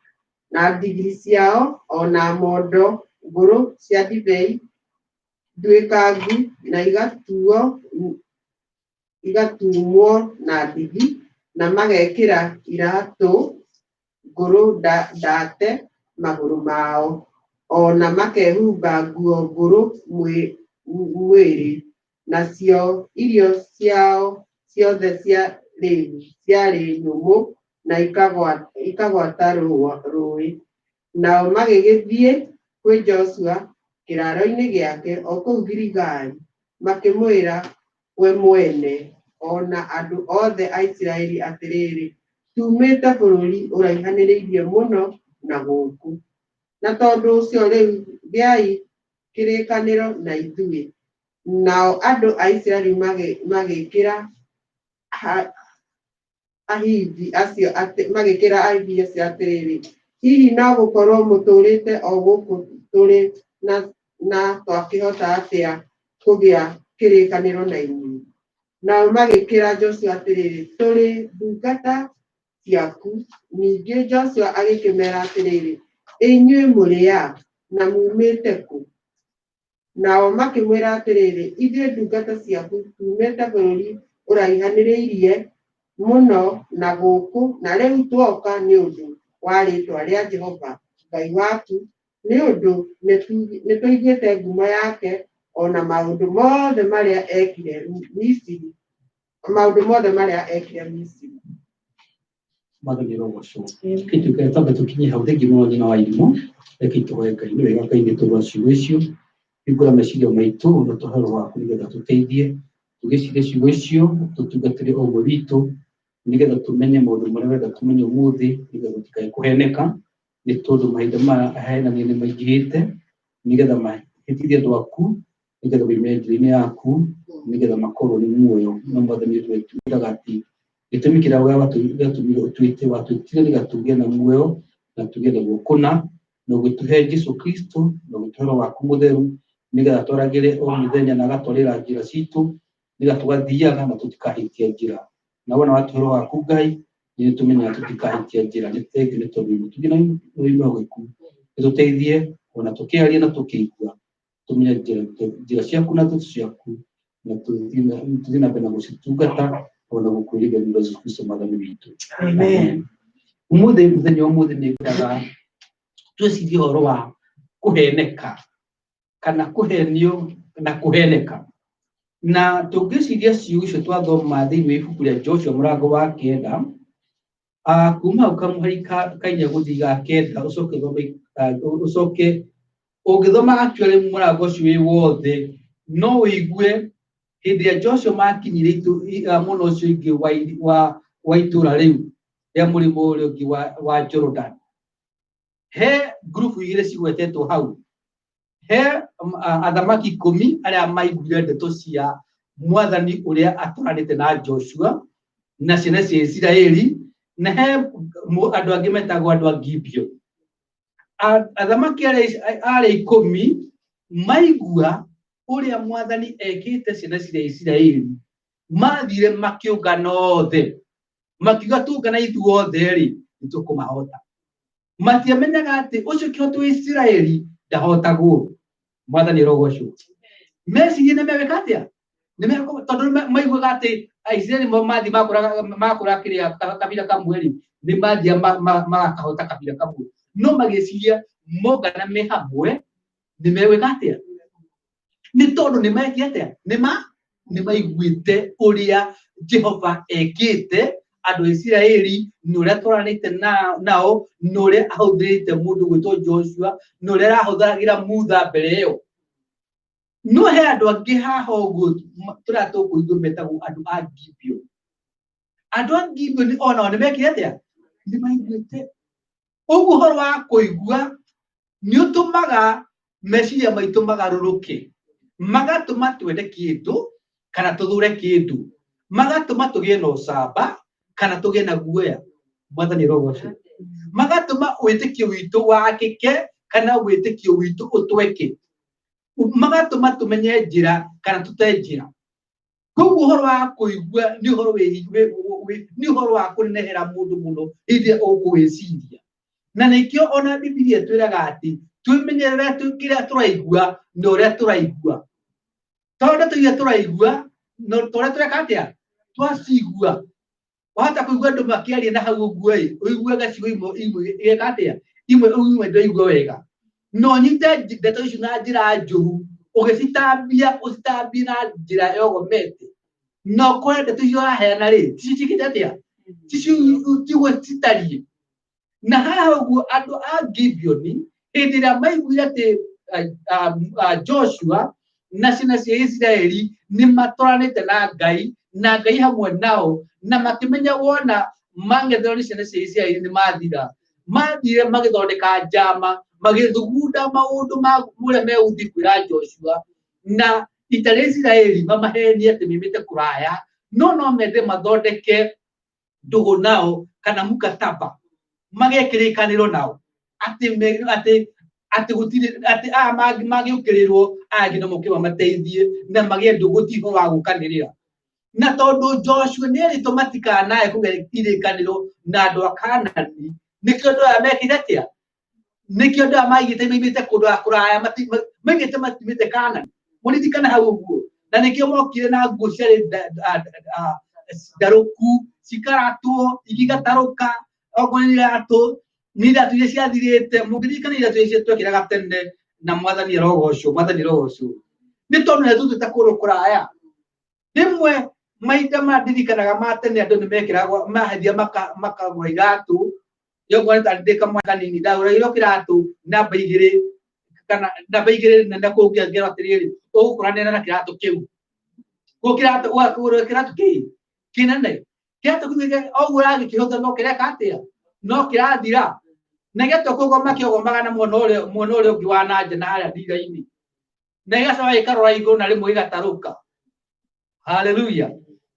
na ndigiri ciao, o na mondo ngũrũ cia ndibei nduĩkangu, na igatumwo na ndigi, na magekĩra iraatũ ngũrũ ndaate magũrũ mao, o na makehumba nguo ngũrũ mwĩrĩ, nacio irio ciao ciothe ciarĩ nyũmũ na ikagwata rũũĩ. Nao magĩgĩthiĩ kwĩ Joshua kĩraaro-inĩ gĩake o kũu Giligali, makĩmwĩra we mwene o na andũ othe a Isiraeli atĩrĩrĩ, tuumĩte bũrũri ũraihanĩrĩirie mũno na gũkũ, na tondũ ũcio rĩu gĩai kĩrĩkanĩro na ithuĩ. Nao andũ a Isiraeli magĩkĩra Ahivi acio atĩrĩrĩ, hihi no gũkorwo mũtũũrĩte o gũkũ tũrĩ na twakĩhota atĩa kũgĩa kĩrĩkanĩro na inyuĩ? Nao magĩkĩra Joshua atĩrĩrĩ, tũrĩ ndungata ciaku. Ningĩ Joshua agĩkĩmeera atĩrĩrĩ, inyuĩ mũrĩ a, na muumĩte kũ? Nao makĩmwĩra atĩrĩrĩ, ithuĩ ndungata ciaku tuumĩte bũrũri ũraihanĩrĩirie mũno na gũkũ, na rĩu twoka nĩ ũndũ wa rĩĩtwa rĩa Jehova Ngai waku, nĩ ũndũ nĩtũiguĩte ngumo yake o na maũndũ mothe marĩa ekire Misiri, maũndũ mothe marĩa ekire Misiri. Mwathani arogocwo. Kĩtuĩke twambe tũkinye hau. Thengiũ mũno nyina wa irimũ. Reke tũhoe Ngai. Nĩ wega Ngai nĩ tondũ wa ciugo icio. Hingũra meciria maitũ na tũhe roho waku nĩgetha tũteithie tũgĩcirie ciugo icio, tũtungatĩre o ũmwe witũ nĩgetha tũmenye maũndũ marĩa ũrenda tũmenye ũmũthĩ, nĩgetha tũtikae kũheneka, nĩ tondũ mahinda maya ahenania nĩ maingĩhĩte, nĩgetha mahĩtithie andũ aku, nĩgetha moime njĩra-inĩ yaku, nĩgetha makorwo nĩ muoyo. No Mwathani twĩraga atĩ gĩtũmi kĩrĩa gĩatũmire ũtwĩte, watwĩtire nĩgetha tũgĩe na muoyo na tũgĩe naguo kũna, na ũgĩtũhe Jesũ Kristo na ũgĩtũhe Roho waku mũtheru nĩgetha twaragĩre o mũthenya na agatwarĩra njĩra citũ, nĩgetha tũgathiaga na tũtikahĩtia njĩra. Na wona watũhe Roho waku Ngai, nĩ tũmenyaga tũtikahĩtia njĩra. Nĩ thengiũ nĩ tondũ wĩ mũtugi na wĩ mwĩhokeku. Nĩ tũteithie ona tũkĩaria na tũkĩigua, tũmenye njĩra ciaku na ndeto ciaku, na tũthiĩ na mbere na gũcitungata ona gũkwĩrĩga nĩ Jesũ Kristo Mwathani witũ. Amen. Ũmũthĩ, mũthenya wa ũmũthĩ nĩ ngwendaga twĩcirie ũhoro wa kũheneka kana kũhenio na kũheneka. Na tũngĩciria ciugo icio twathoma thĩinĩ wa ibuku rĩa Joshua mũrango wa kenda, kuma hau kamũhari ka inya gũthiĩ ga kenda, ũcoke ũthome, ũcoke ũngĩthoma actually mũrango ũcio wĩ wothe, no ũigue hĩndĩ ĩrĩa Joshua makinyire mwena ũcio ũngĩ wa itũũra rĩu rĩa mũrĩmo ũrĩa ũngĩ wa Jordan. He ngurubu igĩrĩ cigwetetwo hau. He athamaki ikũmi arĩa maiguire ndeto cia mwathani ũrĩa atwaranĩte na Joshua na ciana cia Isiraeli, na he andũ angĩ metagwo andũ a Gibeon. Athamaki arĩa ikũmi maigua ũrĩa mwathani ekĩte ciana cia Isiraeli, mathire makĩũngana othe, makiuga tũngana ithuothe rĩ, nĩtũkũmahota. Matiamenyaga atĩ ũcio kĩhoto wa Isiraeli ndahotagwo. Mwathani arogocwo. Mecirie nĩ megwĩka atĩa? Tondũ maiguaga atĩ Aisiraeli mathiĩ makũra kĩrĩa kabira kamwe rĩ, nĩ mathiĩ magakahota kabira kamwe. No magĩciria mongana me hamwe nĩ megwĩka atĩa? Nĩ tondũ nĩ mekire atĩa? Nĩ maiguĩte ũrĩa Jehova ekĩte andũ a Isiraeli, na ũrĩa atwaranĩte nao, na ũrĩa ahũthĩrĩte mũndũ gwĩtwo Joshua, na ũrĩa arahũthagĩra Mutha mbere ĩyo. No he andũ angĩ haha ũguo tũrĩa tũkũigua metagwo andũ a Gibeon. Andũ a Gibeon onao nĩ mekire atĩa? Nĩ maiguĩte. Ũguo ũhoro wa kũigua nĩ ũtũmaga meciria maitũ magarũrũke, magatũma twende kĩndũ kana tũthũre kĩndũ, magatũma tũgĩe na ũcamba kana tũgĩe na guoya. Mwathani arogocwo. Magatũma wĩtĩkio witũ wakĩke kana wĩtĩkio witũ ũtweke, magatũma tũmenye njĩra kana tũte njĩra. Koguo ũhoro wa kũigua nĩ ũhoro nĩ ũhoro wa kũnenehera mũndũ mũno hĩndĩ ĩrĩa ũkũwĩciria. Na nĩkĩo ona Bibilia ĩtwĩraga atĩ twĩmenyerere kĩrĩa tũraigua na ũrĩa tũraigua. Tondũ ndeto iria tũraigua na ũrĩa tũreka atĩa? Twacigua. Wahota kũigua andũ makĩaria na hau ũguo ĩ, ũiguaga ciugo imwe imwe igeka atĩa? Imwe imwe ndũraigua wega. Na ũnyite ndeto icio na njĩra njũru, ũgĩcitambia, ũcitambie na njĩra yogomete. Na ũkore ndeto icio ũraheana rĩ, ticio ciĩkĩte atĩa? Ticio tiguo citariĩ. Na haha ũguo andũ a Gibeoni hĩndĩ ĩrĩa maiguire atĩ Joshua na ciana cia Isiraeli nĩ matwaranĩte na Ngai na Ngai hamwe nao, na makĩmenya wona mang'etherwo nĩ ciana cia Isiraeli nĩ mathira, mathire magĩthondeka njama, magĩthugunda maũndũ ma ũrĩa megũthiĩ kwĩra Joshua na ita rĩa Isiraeli mamahenie atĩ maimĩte kũraya, no no mende mathondeke ndũgũ nao kana mukataba, magĩe kĩrĩkanĩro nao atĩ atĩ atĩ gũtirĩ atĩ aya mangĩũkĩrĩrwo aya angĩ no moke mamateithie na magĩe ndũgũ, ti ũhoro wa gũkanĩrĩra. Na tondũ Joshua nĩ erĩtwo matikanae kũgĩa irĩkanĩro na andũ a Kanani, nĩkĩo andũ aya mekire atĩa? Nĩkĩo andũ aya maigĩte maimĩte kũndũ kũraya, maigĩte matimĩte Kanani. Mũririkane hau ũguo. Na nĩkĩo mokire na nguo ciarĩ ndarũku, cikaratwo, ingĩ igatarũka, okorwo nĩ iratũ, nĩ iratũ iria ciathirĩte. Mũngĩririkana iratũ iria twekĩraga tene, na mwathani arogocwo, mwathani arogocwo. Nĩ tondũ nĩ tũthiĩte kũndũ kũraya. Rĩmwe mahinda ma ndirikanaga ma tene andũ nĩ mekĩragwo mahethia makagũra iratũ. Yokorwo nĩ tarĩ ndĩ kamwana kanini ndagũragĩrwo kĩratũ namba igĩrĩ kana namba igĩrĩ nene kũu ngĩrwo atĩrĩrĩ, ũgũkũranĩra na kĩratũ kĩu. Kũu kĩratũ ũgakũgũrĩra kĩratũ kĩ kĩnene. Kĩratũ kĩu o ũguo ũragĩkĩhũthĩra no kĩreka atĩa? No kĩrathira. Na gĩatua kũgoma kĩogomaga na mwena ũrĩa ũngĩ wa na nja na harĩa ndira-inĩ. Na ĩgacoka ĩkarora igũrũ na rĩmwe ĩgatarũka. Haleluya.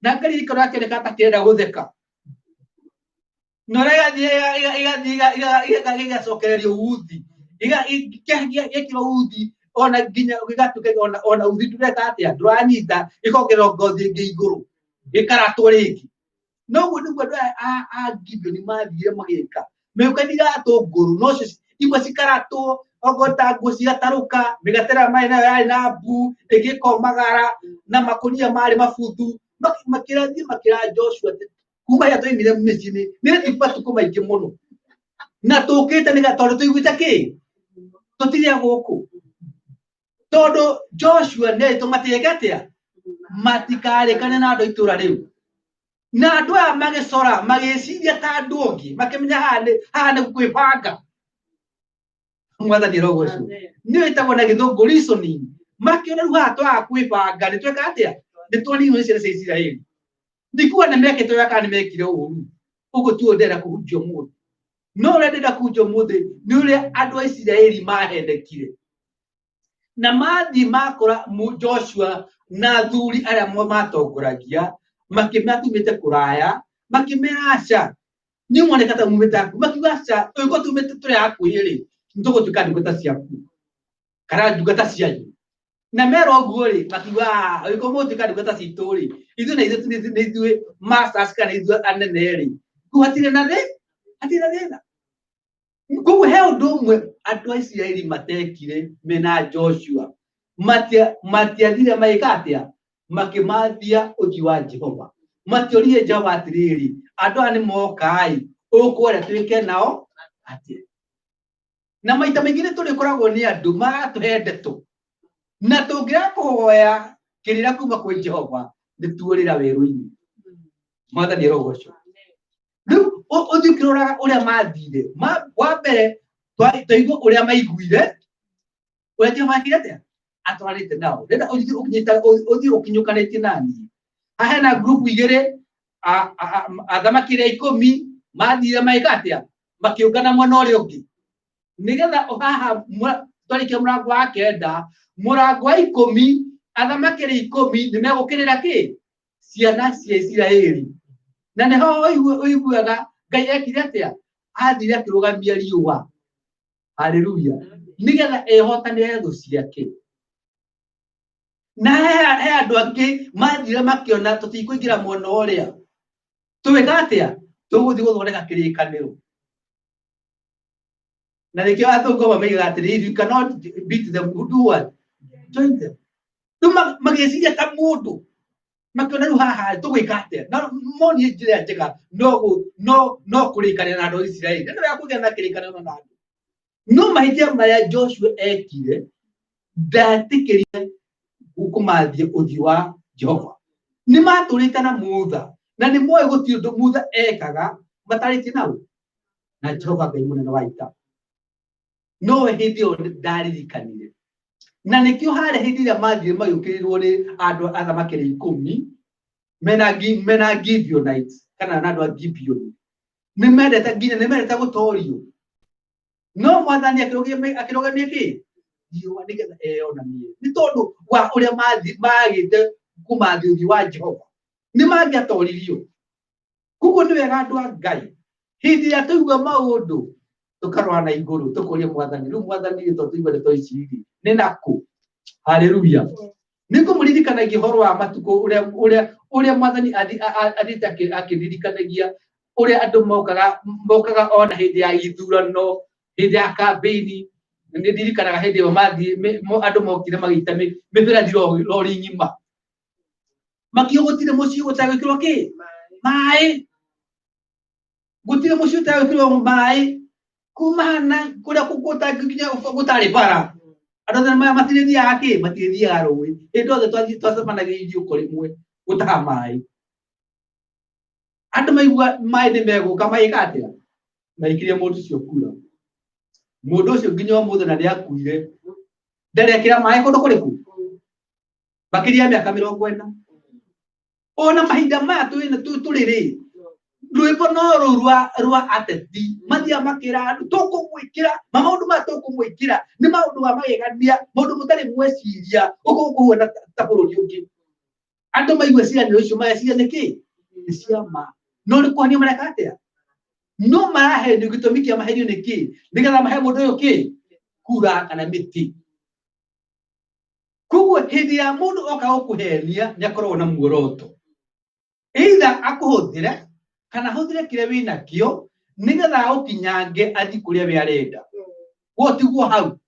Na ngaririkana akĩoneka ta kĩrenda gũtheka. Na ũrĩa ĩgathiĩ ĩgathiĩ ĩgacokereria uthi. Gĩekĩrwo uthi ona nginya gĩgatuĩka ona uthi ndũreka atĩa, ndũranyita, gĩkongererwo ngothi ĩngĩ igũrũ, gĩkaratwo rĩngĩ. No ũguo nĩguo andũ aya a Gibeoni mathire magĩka. Mĩhuko nĩ iratũ ngũrũ, no cio imwe cikaratwo, okorwo ta nguo cigatarũka, mĩgate ĩrĩa marĩ nayo yarĩ na mbu, ĩngĩ ĩkomagara, na makũnia marĩ mabuthu. Makĩrathiĩ makĩra Joshua atĩ kuma rĩrĩa twaimire mĩciĩ-inĩ, nĩ rĩthiĩ matukũ maingĩ mũno. Na tũkĩte nĩgetha tondũ tũiguĩte kĩ? Tũtirĩ a gũkũ. Tondũ Joshua nĩ erĩtwo matigeke atĩa? Matikarĩkane na andũ a itũra rĩu. Na andũ aya magĩcora magĩciria ta andũ ũngĩ, makĩmenya haha nĩ kwĩbanga. Mwathani arogocwo. Nĩyo ĩtagwo na gĩthũngũ reasoning. Makĩona rĩu haha twaga kwĩbanga nĩ tweka atĩa? Nĩ twaninwo nĩ ciana cia Isiraeli. Ndikuga nĩ mekĩte wega kana nĩ mekire ũru. Ũguo tiguo ndĩrenda kũhunjia ũmũthĩ. No ũrĩa ndĩrenda kũhunjia ũmũthĩ nĩ ũrĩa andũ a Isiraeli mahenekire. Na mathiĩ makora Joshua na athuri arĩa matongoragia, makĩmera tumĩte kũraya, makĩmera aca, niĩ mwoneka ta mumĩte hakuhĩ, makiuga aca, tũngĩkorwo tumĩte tũrĩ hakuhĩ rĩ, nĩtũgũtuĩka ndungata ciaku kana ndungata cianyu. Na mera ũguo rĩ, makiuga "Ah, angĩkorwo mũgũtuĩka ndungata citũ rĩ, ithuĩ na ithuĩ nĩ ithuĩ masters kana ithuĩ anene rĩ, kũu hatirĩ na thĩ, hatirĩ na thĩna. Koguo he ũndũ ũmwe andũ a Isiraeli matekire mena Joshua, matiathire magĩka atĩa? Makĩmathia ũthiũ wa Jehova. Matioririe Jehova atĩrĩrĩ, andũ aya nĩ moka-ĩ, ũkwenda twĩke nao atĩa? Na maita maingĩ nĩ tũrĩkoragwo nĩ andũ maratũhe ndeto, na tũngĩaga kũhoya kĩrĩra kuma kwĩ Jehova, nĩ tuorĩra werũ-inĩ. Mwathani arogocwo. Rĩu ũthiĩ ũkĩroraga ũrĩa mathire. Wa mbere twaigua ũrĩa maiguire, ũrĩa Jehova ekire atĩa? Atwaranĩte nao. Ndĩrenda ũthiĩ ũthiĩ ũkinyũkanĩtie na niĩ. Haha hena ngurubu igĩrĩ, athamaki arĩa ikũmi mathire magĩka atĩa? Makĩũngana mwena ũrĩa ũngĩ. Nĩgetha haha twarĩkia mũrango wa kenda, mũrango wa ikũmi, athamaki arĩa ikũmi nĩ megũkĩrĩra kĩ? Ciana cia Isiraeli. Na nĩho ũiguaga Ngai ekire atĩa? Athire akĩrũgamia riũa. Haleluya. Nĩgetha ehotanĩre thũ ciake. Na he andũ angĩ mathire makĩona tũtikũingĩra mwena ũrĩa. Tũgĩka atĩa? Tũgũthiĩ gũthondeka kĩrĩkanĩro. Na nĩkĩo athũngũ amwe moigaga atĩrĩ, if you cannot beat them, do what? Join them. Rĩu magĩciria ta mũndũ, makĩona rĩu haha tũgwĩka atĩa? Na monie njĩra ĩrĩa njega no kũrĩkanĩra na andũ a Isiraeli. Na nĩ wega kũgĩa na kĩrĩkanĩro na andũ. No mahĩtia marĩa Joshua ekire, ndetĩkĩrire kũmathia ũthiũ wa Jehova. Nĩ matũrĩte na Mutha, na nĩ moĩ gũtirĩ ũndũ Mutha ekaga matarĩtie nau na Jehova Ngai mũnene wa ita. Nowe hĩndĩ ĩyo ndaririkanire. Na nĩkĩo harĩa hĩndĩ ĩrĩa mathire magĩũkĩrĩrwo nĩ andũ athamaki arĩa ikũmi mena Gibeonites kana na andũ a Gibeon, nĩ mendete nginya nĩ mendete gũtorio. No mwathani akĩrũgamia kĩ? Riũa, nĩgetha eyonanie. Nĩ tondũ wa ũrĩa magĩte kũmathia ũthiũ wa Jehova, nĩ mangĩatoririo. Koguo nĩ wega andũ a Ngai, hĩndĩ ĩrĩa twaigua maũndũ tũkarora na igũrũ tũkoria mwathani, rĩu mwathani rĩ, tondũ twaigua ndeto ici rĩ, nĩ nakũ? Haleluya. Nĩ ngũmũririkanagia ũhoro wa matukũ ũrĩa mwathani athiĩte akĩririkanagia ũrĩa andũ mokaga ona hĩndĩ ya ithurano, hĩndĩ ya kambĩini. Nĩ ndirikanaga hĩndĩ ĩyo andũ mokire magĩita mĩberethi rori ng'ima, makiuga gũtirĩ mũciĩ ũtagwĩkĩrwo kĩ? Maĩ. Gũtirĩ mũciĩ ũtagwĩkĩrwo maĩ kuma na kũrĩa gũtangĩkinya gũtarĩ bara. Andũ othe matirĩthiaga kĩ? Matirĩthiaga rũĩ. Hĩndĩ yothe twacemanagia iriũko rĩmwe gũtaha maĩ. Andũ maigua maĩ nĩ megũka magĩka atĩa? Maikirie mũndũ ũcio kura. Mũndũ ũcio nginya ũmũthĩ na nĩakuire, ndarekĩra maĩ kũndũ kũrĩkũ? Makĩria ya mĩaka mĩrongo ĩna. Ona mahinda maya tũrĩ rĩ, rwĩmbo no rũu rwa ateti mathiaga makĩra andũ tũkũmwĩkĩra ma maũndũ maya tũkũmwĩkĩra nĩ maũndũ ma magegania, maũndũ mũtarĩ mweciria ũguo ũkũhuana ta bũrũri ũngĩ. Andũ maigua ciĩranĩro icio mageciria nĩ kĩ? Nĩ cia ma. No nĩ kũhenia mareka atĩa? No marahenio. Gĩtũmi kĩa mahenio nĩ kĩ? Nĩgetha mahe mũndũ ũyũ kĩ? Kura kana mĩtĩ. Koguo hĩndĩ ya mũndũ oka gũkũhenia nĩ akoragwo na muoroto, either akũhũthĩre kana ahũthĩre kĩrĩa wĩ nakĩo nĩgetha agũkinyange athiĩ kũrĩa we arenda. Guo tiguo hau.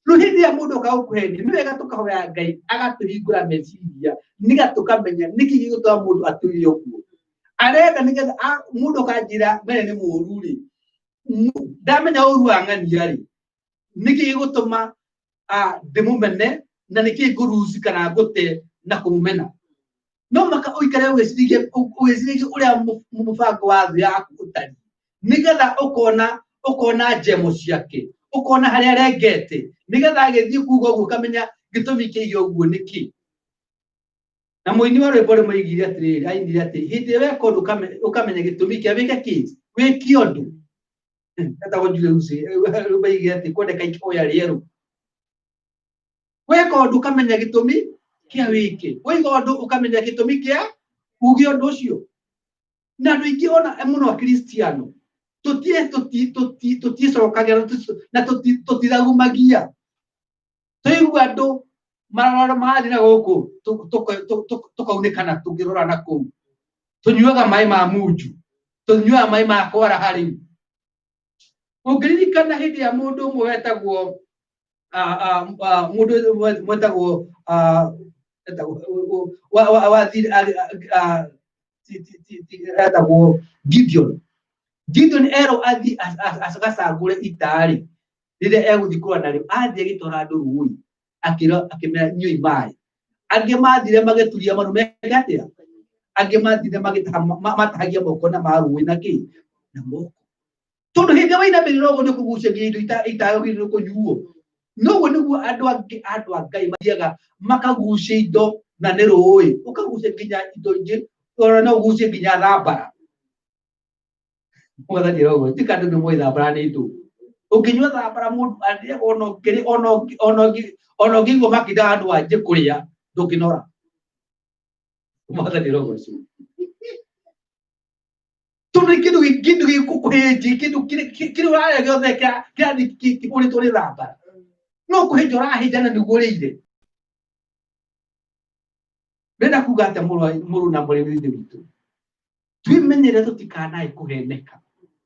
Rĩu hĩndĩ ĩrĩa mũndũ oka gũkũhenia, nĩ wega tũkahoya Ngai agatũhingũra meciria nĩgetha tũkamenya nĩkĩ gĩgũtũma mũndũ atwĩre ũguo arenda. Nĩgetha mũndũ akanjĩra ng'ania nĩ mũru rĩ, ndamenya ũru wa ng'ania rĩ, nĩkĩ gĩgũtũma ndĩmũmene na nĩkĩ ngũruci kana ngũte Na kũmũmena. No maka ũikare ũgĩciragia ũgĩciragia ũrĩa mũbango wa thũ yaku ũtariĩ, nĩgetha ũkona ũkona njemo ciake, ũkona harĩa arengete, nĩgetha agĩthiĩ kuga ũguo ũkamenya gĩtũmi kĩige ũguo nĩkĩ. Na mũini wa rwĩmbo rũmwe oigire atĩrĩrĩ, ainire atĩ hĩndĩ ĩrĩa weka ũndũ ũkamenya gĩtũmi kĩa wĩke kĩ, wĩke ũndũ. Etagwo Julius, rwĩmbo oigire atĩ kwendeka ihoya rĩerũ. Weka ũndũ ũkamenya gĩtũmi kĩa wĩke, waiga ũndũ ũkamenya gĩtũmi kĩa uge ũndũ ũcio. Na andũ aingĩ ona mũno akristiano tũtiĩcokagĩra na tũtithagumagia. Tũigua andũ marora marathiĩ na gũkũ tũkaunĩkana tũngĩrora na kũu. Tũnyuaga maĩ ma munju, tũnyuaga maĩ ma kwaraha rĩu. Ũngĩririkana hĩndĩ ya mũndũ ũmwe wetagwo mũndũ ũmwe wetagwo etagwo wathire etagwo Gideon. Gideon erwo athiĩ agacagũre ita-rĩ, rĩrĩa egũthiĩ kũrũa narĩo, athiĩ agĩtwara andũ rũĩ, akĩra akĩmera nyuai maĩ. Angĩ mathire magĩturia maru meke atĩa? Angĩ mathire magĩtaha matahagia moko na marũĩ na kĩ? Na moko. Tondũ hĩndĩ ĩrĩa wainamĩrĩra ũguo nĩ kũgucagia indo itagĩrĩirwo kũnyuo. Noguo nĩguo andũ angĩ andũ a Ngai mathiaga makagucia indo na nĩ rũĩ, ũkagucia nginya indo ingĩ, ona no ũgucie nginya thambara. Mwathani arogo, ti andũ nĩ moĩ thambara nĩ ndũ. Ũngĩnyua thambara mũndũ arĩaga ona ũngĩrĩ ona ona ona ũngĩigua makinda handũ wanjie kũrĩa ndũngĩnora. Mwathani arogocwo. Tondũ kĩndũ kĩndũ gĩkũkũhĩnjia kĩndũ kĩrĩa ũrarĩa gĩothe kĩrathiĩ kĩhũrĩtwo nĩ thambara. No kũhĩnja ũrahĩnja na nĩguo ũrĩire. Ndĩrenda kuga atĩa mũrũ na mwarĩ wa Ithe witũ? Twĩmenyerere tũtikanae kũheneka,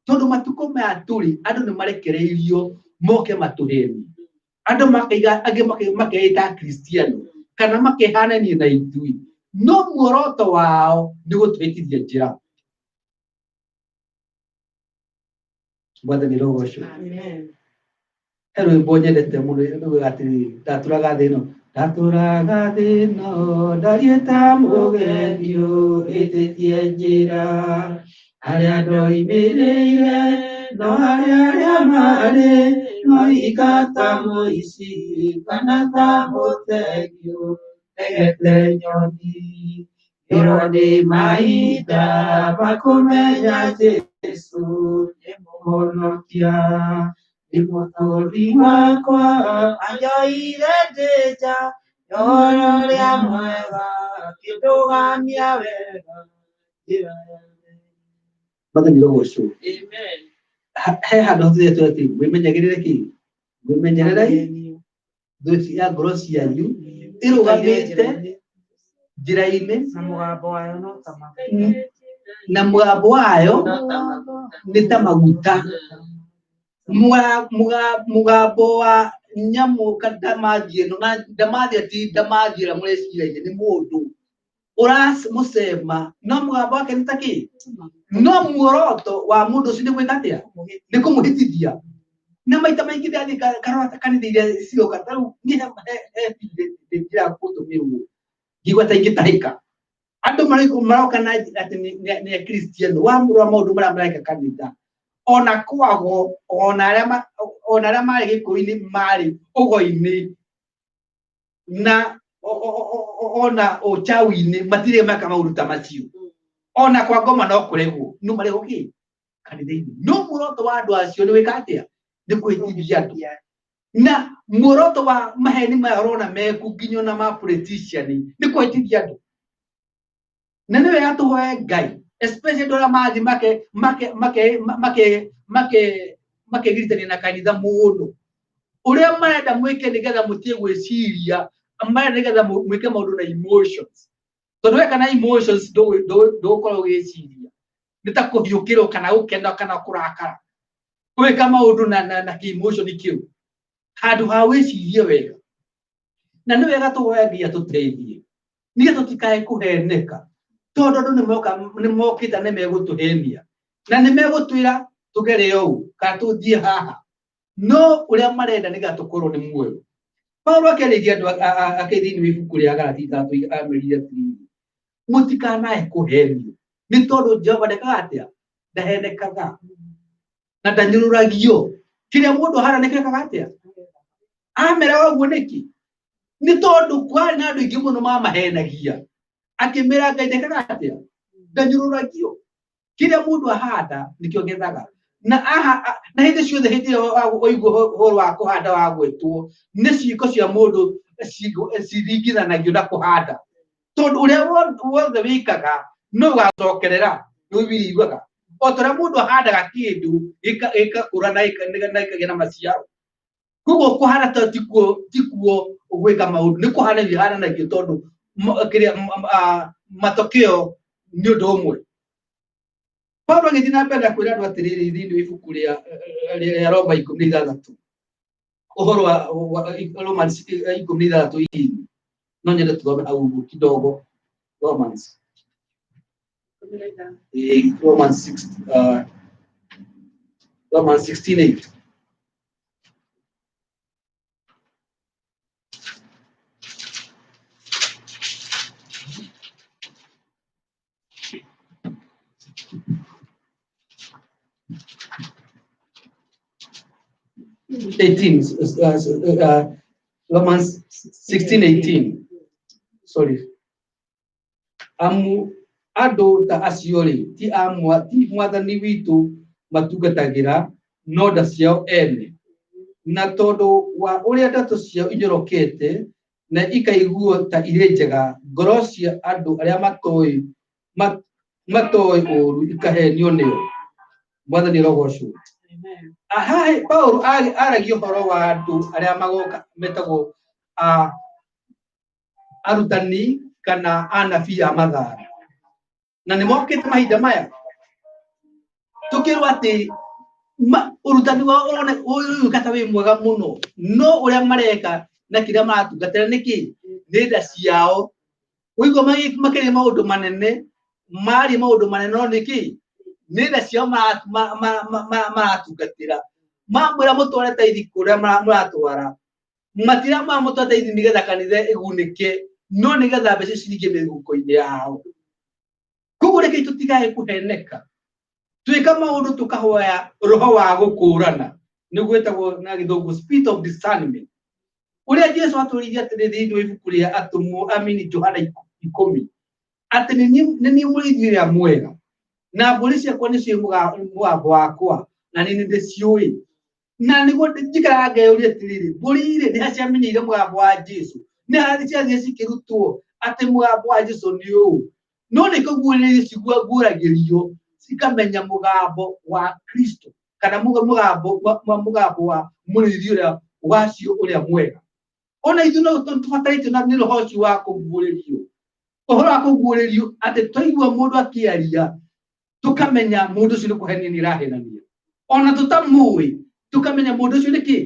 tondũ matukũ maya tũrĩ andũ nĩ marekereirio moke matũhenie. Andũ makaiga, angĩ makeĩta akristiano kana makehanania na ithuĩ, no muoroto wao nĩ gũtũhĩtithia njĩra. Mwathani rogocwo. He rwĩmbo nyendete mũno rũgaga atĩrĩrĩ, ndatũraga thĩ ĩno, ndatũraga thĩ ĩno ndariĩ ta mũgendi ũhĩtĩtie njĩra, harĩa ndoimĩrĩire no harĩa arĩa marĩ moiga ta mũici kana ta mũtegi ũtegete nyoni. Ĩro nĩ mahinda ma kũmenya Jesũ nĩ mũhonokia, nĩ mũtũũri wakwa, anjoire ndĩ nja, ũhoro ũrĩa mwega, akĩndũgamia wega njĩra ya Mwathani rogocwo. He handũ hatũretwo atĩ mwĩmenyagĩrĩre kĩ? Mwĩmenyererei thũ cia ngoro cianyu irũgamĩte njĩra-inĩ na mũgambo wayo no ta maguta. Na mũgambo wayo nĩ ta maguta. Mũgambo wa nyamũ kana ndamathia ĩno, na ndamathia ti ndamathia ĩrĩa mũreciragia, nĩ mũndũ ũramũcema, no mũgambo wake nĩ ta kĩ? No muoroto wa mũndũ ũcio nĩ gwĩka atĩa? Nĩ kũmũhĩtithia. Na maita maingĩ ndĩrathiĩ karora kanitha iria ciroka, ta rĩu niĩ he ndĩraga gũtũmĩrwo ngĩigua ta ingĩtahĩka. Andũ maroka na atĩ nĩ akristiano, wamũrora maũndũ marĩa mareka kanitha, ona kwago, ona arĩa ona arĩa marĩ gĩkũyũ-inĩ marĩ ũgo-inĩ na ona ũchawi-inĩ matirĩ meka maũndũ ta macio. Ona kwa ngoma no kũregwo, no maregwo kĩ kanitha-inĩ. No muoroto wa andũ acio nĩ gwĩka atĩa? Nĩ kũhĩtithia andũ. Na muoroto wa maheni maya ũrona meku nginya ona ma politician nĩ kũhĩtithia andũ. Na nĩ wega tũhoe Ngai, especially andũ arĩa marathiĩ makegiritania na kanitha mũno. Ũrĩa marenda mwĩke nĩgetha mũtige gwĩciria, marenda nĩgetha mwĩke maũndũ na emotions. Tondũ weka na emotions ndũgũkorwo ũgĩciria. Nĩ ta kũhiũkĩrwo kana gũkena kana kũrakara. Ũgĩka maũndũ na kĩ-emotion kĩu handũ ha wĩcirie wega. Na nĩ wega tũhoe Ngai atũteithie nĩgetha tũtikae kũheneka, tondũ andũ nĩ mokĩte nĩ megũtũhenia na nĩ megũtwĩra tũgere ũũ kana tũthiĩ haha, no ũrĩa marenda nĩgetha tũkorwo nĩ muoyo. Paulo akĩarĩria andũ ake thĩinĩ wa ibuku rĩa Galati ithatũ amerire atĩrĩrĩ, mũtikanae kũhenio nĩ tondũ Jehova ndekaga atĩa? Ndahenekaga na ndanyũrũragio. Kĩrĩa mũndũ ahana nĩkĩo ekaga atĩa? Ameraga ũguo nĩkĩ? Nĩ tondũ kwarĩ na andũ aingĩ mũno mamahenagia. Akĩmera Ngai ndekaga atĩa? Ndanyũrũragio. Kĩrĩa mũndũ ahanda nĩkĩo gethaga. Na aha na hĩndĩ ciothe hĩndĩ ĩrĩa waigua ũhoro wa kũhanda wagwetwo, nĩ ciĩko cia mũndũ ciringithanagio na kũhanda. Tondũ ũrĩa wothe wĩkaga no ũgacokerera, nĩ Bibilia yugaga. O ta ũrĩa mũndũ ahandaga kĩndũ gĩgakũra na gĩkagĩa na maciaro. Koguo kũhana ta tikuo gwĩka maũndũ, nĩ kũhana ihananagio tondũ kĩrĩa matokeo nĩ ũndũ ũmwe. Paulo agĩthiĩ na mbere na kwĩra andũ atĩrĩrĩ thĩinĩ wa ibuku rĩa Roma 16, ũhoro wa Romans 16 ini, no nyende tũthome hau ũguo kidogo. Romans. Romans 6, Romans 16:8. 18, Romans 16:18. Sorry. Amu andũ ta acio-rĩ, ti a ti Mwathani witũ matungatagĩra, no nda ciao ene. Na tondũ wa ũrĩa ndeto ciao inyorokete na ikaiguo ta irĩ njega, ngoro cia andũ arĩa matoĩ ũũru ikahenio nĩo. Mwathani arogocwo. Haha Paulo aragia ũhoro wa andũ arĩa magoka metagwo arutani kana anabii a mathara, na nĩ mokĩte mahinda maya tũkĩrwo atĩ ũrutani wao ũrone ũyũka ta wĩ mwega mũno, no ũrĩa mareka na kĩrĩa maratungatĩra nĩ kĩ? Nĩ nda ciao. Ũigua makĩria maũndũ manene, maria maũndũ manene, no nĩ kĩ? Nĩ nda ciao maratungatĩra. Mamwĩra mũtware taithi kũrĩa mũratwara, matira mamũtwara taithi nĩgetha kanitha ĩgunĩke, no nĩgetha mbeca ciringe mĩhuko-inĩ yao. Koguo reke tũtigae kũheneka, twĩka maũndũ tũkahoya roho wa gũkũrana, nĩguo wĩtagwo na gĩthũngũ spirit of discernment, ũrĩa Jesu atũrĩirie atĩrĩ thĩinĩ wa ibuku rĩa atũmwo, amini Johana 10, atĩ nĩ niĩ mũrĩithi ũrĩa mwega, na mbũri ciakwa nĩcio mũgambo wakwa, na nĩ ndĩciũĩ. Na nĩguo njikaraga ngeyũria atĩrĩrĩ, mbũri rĩ, nĩ ha ciamenyeire mũgambo wa Jesu? Nĩ ha ciathiĩ cikĩrutwo atĩ mũgambo wa Jesu nĩ ũũ? No nĩ kũguũrĩrio ciguũragĩrio, cikamenya mũgambo wa Kristo, kana mũgambo wa mũrĩithi ũrĩa wacio ũrĩa mwega. Ona ithuĩ no tũbatarĩtio na nĩ roho ũcio wa kũguũrĩrio, ũhoro wa kũguũrĩrio, atĩ twaigua mũndũ akĩaria tũkamenya mũndũ ũcio nĩ kũhenia nĩ irahenania, ona tũtamũĩ tũkamenya mũndũ ũcio nĩ kĩ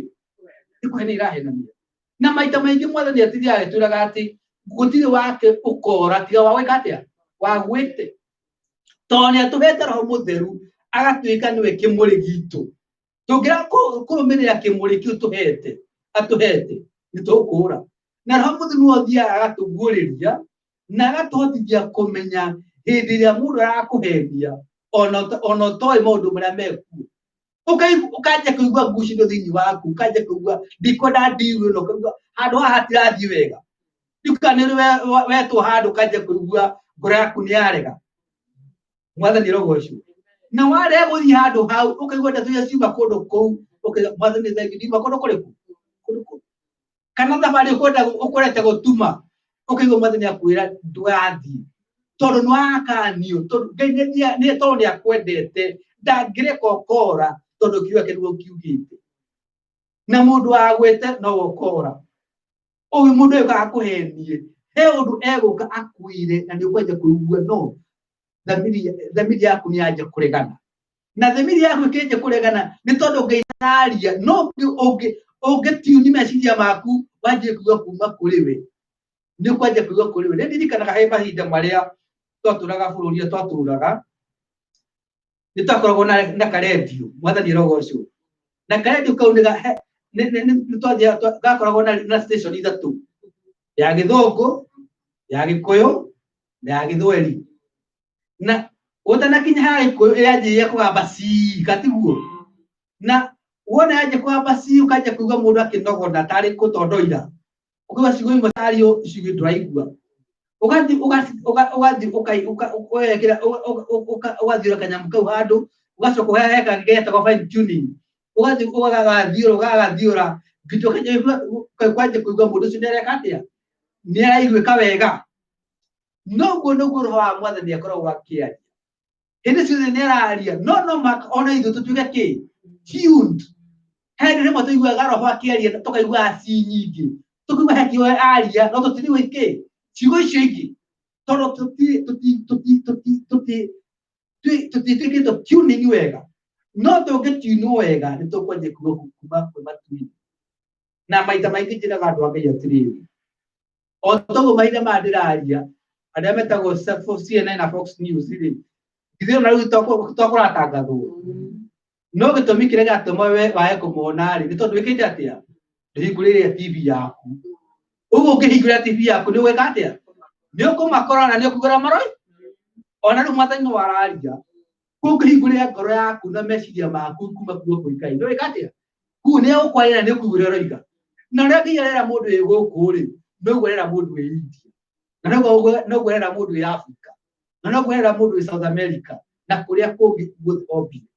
nĩ kũhenia irahenania. Na maita maingĩ Mwathani atithiaga agĩtwĩraga atĩ gũtirĩ wake ũkora tiga wa gwĩka atĩa, wa gwĩte, tondũ nĩ atũhete Roho Mũtheru agatuĩka nĩwe kĩmũrĩ gitũ. Tũngĩra kũrũmĩrĩra kĩmũrĩ kĩu atũhete, nĩ tũkũra. Na Roho Mũtheru nĩwe ũthiaga agatũguũrĩria na agatũhotithia kũmenya hĩndĩ ĩrĩa mũndũ arakũhenia, ona ũtoĩ maũndũ marĩa mekuo. Ũkanjia kũigua ngucanio thĩinĩ waku, ũkanjia kũigua ndikwenda ndiru ĩno, ũkaigua handũ haha hatirathiĩ wega. Ndiũĩ kana nĩ ũrĩ wetwo handũ ũkanjia kũigua ngoro yaku nĩ yarega. Mwathani arogocwo. Na warega gũthiĩ handũ hau, ũkaigua ndeto iria ciuma kũndũ kũu, ũkauga Mwathani thengiũ, ndiuma kũndũ kũrĩkũ? Kũndũ kũu. Kana thabarĩ ũkwendete gũtuma, ũkaigua Mwathani akwĩra ndũgathiĩ, tondũ nĩ wakanio, tondũ Ngai nĩ tondũ nĩ akwendete, ndangĩreka ũkora, tondũ kiugo gĩake nĩguo kiugĩte. Na mũndũ agwĩte no ũkora. Ũyũ mũndũ ũyũ akũhenie, he ũndũ egũka akwĩre na nĩ ũkwanjia kũigua no thamiri yaku nĩ yanjia kũregana. Na thamiri yaku ĩkĩanjia kũregana nĩ tondũ Ngai araria, no ũngĩtiuni meciria maku wanjie kuga kuma kũrĩ we, nĩ ũkwanjia kuga kũrĩ we. Nĩ ndirikanaga he mahinda marĩa twatũraga bũrũri ũrĩa twatũraga, nĩ twakoragwo na karendio, Mwathani arogocwo. Na karendio kau Nĩ twathiaga gakoragwo na station ithatũ, ya Gĩthũngũ, ya Gĩkũyũ na ya Gĩthweri. Na ũtanakinya ha Gĩkũyũ ĩranjĩrĩria kũgamba cii, katiguo? Na wona yanjia kũgamba cii ũkanjia kũigua mũndũ akĩnogona tarĩ kũtondoira, ũkaigua ciugo imwe tario ciugo ndũraigua, ũgathiĩ ũgathiĩ ũgekĩra ũgathiũra kanyamũ kau handũ, ũgacoka ũhehe kangĩ getagwo fine tuning, ũgathiĩ ũgagathiũra ũgagathiũra nginya ũkanjia kwanjia kũigua mũndũ ũcio nĩareka atĩa, nĩaraiguĩka wega. Noguo noguo roho wa mwathani akoragwo akĩaria hĩndĩ ciothe, nĩararia, no no maka ona ithuĩ tũtuĩke kĩ tuned. He hĩndĩ rĩmwe tũiguaga roho akĩaria tũkaigua ci nyingĩ, tũkaigua he kiugo aria no tũtirigwo kĩ ciugo icio ingĩ, tondũ tũtituĩkĩte tuning wega. No tũngĩtunwo wega nĩ tũkwanjia kuga kuma kwĩ matu-inĩ. Na maita maingĩ njĩraga andũ a Ngai atĩrĩrĩ, o toguo mahinda maya ndĩraria, arĩa metagwo CNN na Fox News rĩ, ithuĩ ona rĩu to kũratangathwo, no gĩtũmi kĩrĩa gĩatũma we wae kũmona rĩ, nĩ tondũ wĩkĩte atĩa? Ndũhingũrĩire TV yaku. Ũguo ũngĩhingũra TV yaku nĩ ũgwĩka atĩa? Nĩ ũkũmakora na nĩ ũkũgũra maroi. Ona rĩu mwathani no araria, ũngĩhingũrĩra ngoro yaku na meciria maku kuma kuo kwĩ Ngai, nĩ wĩka atĩa? Kũu nĩ egũkwarĩra na nĩ ũkũigua ũrĩa ũroiga. Na ũrĩa Ngai arera mũndũ wĩ gũkũ rĩ, noguo arera mũndũ wĩ India, na noguo arera mũndũ wĩ Africa, na noguo arera mũndũ wĩ South America na kũrĩa kũngĩ guothe ombire,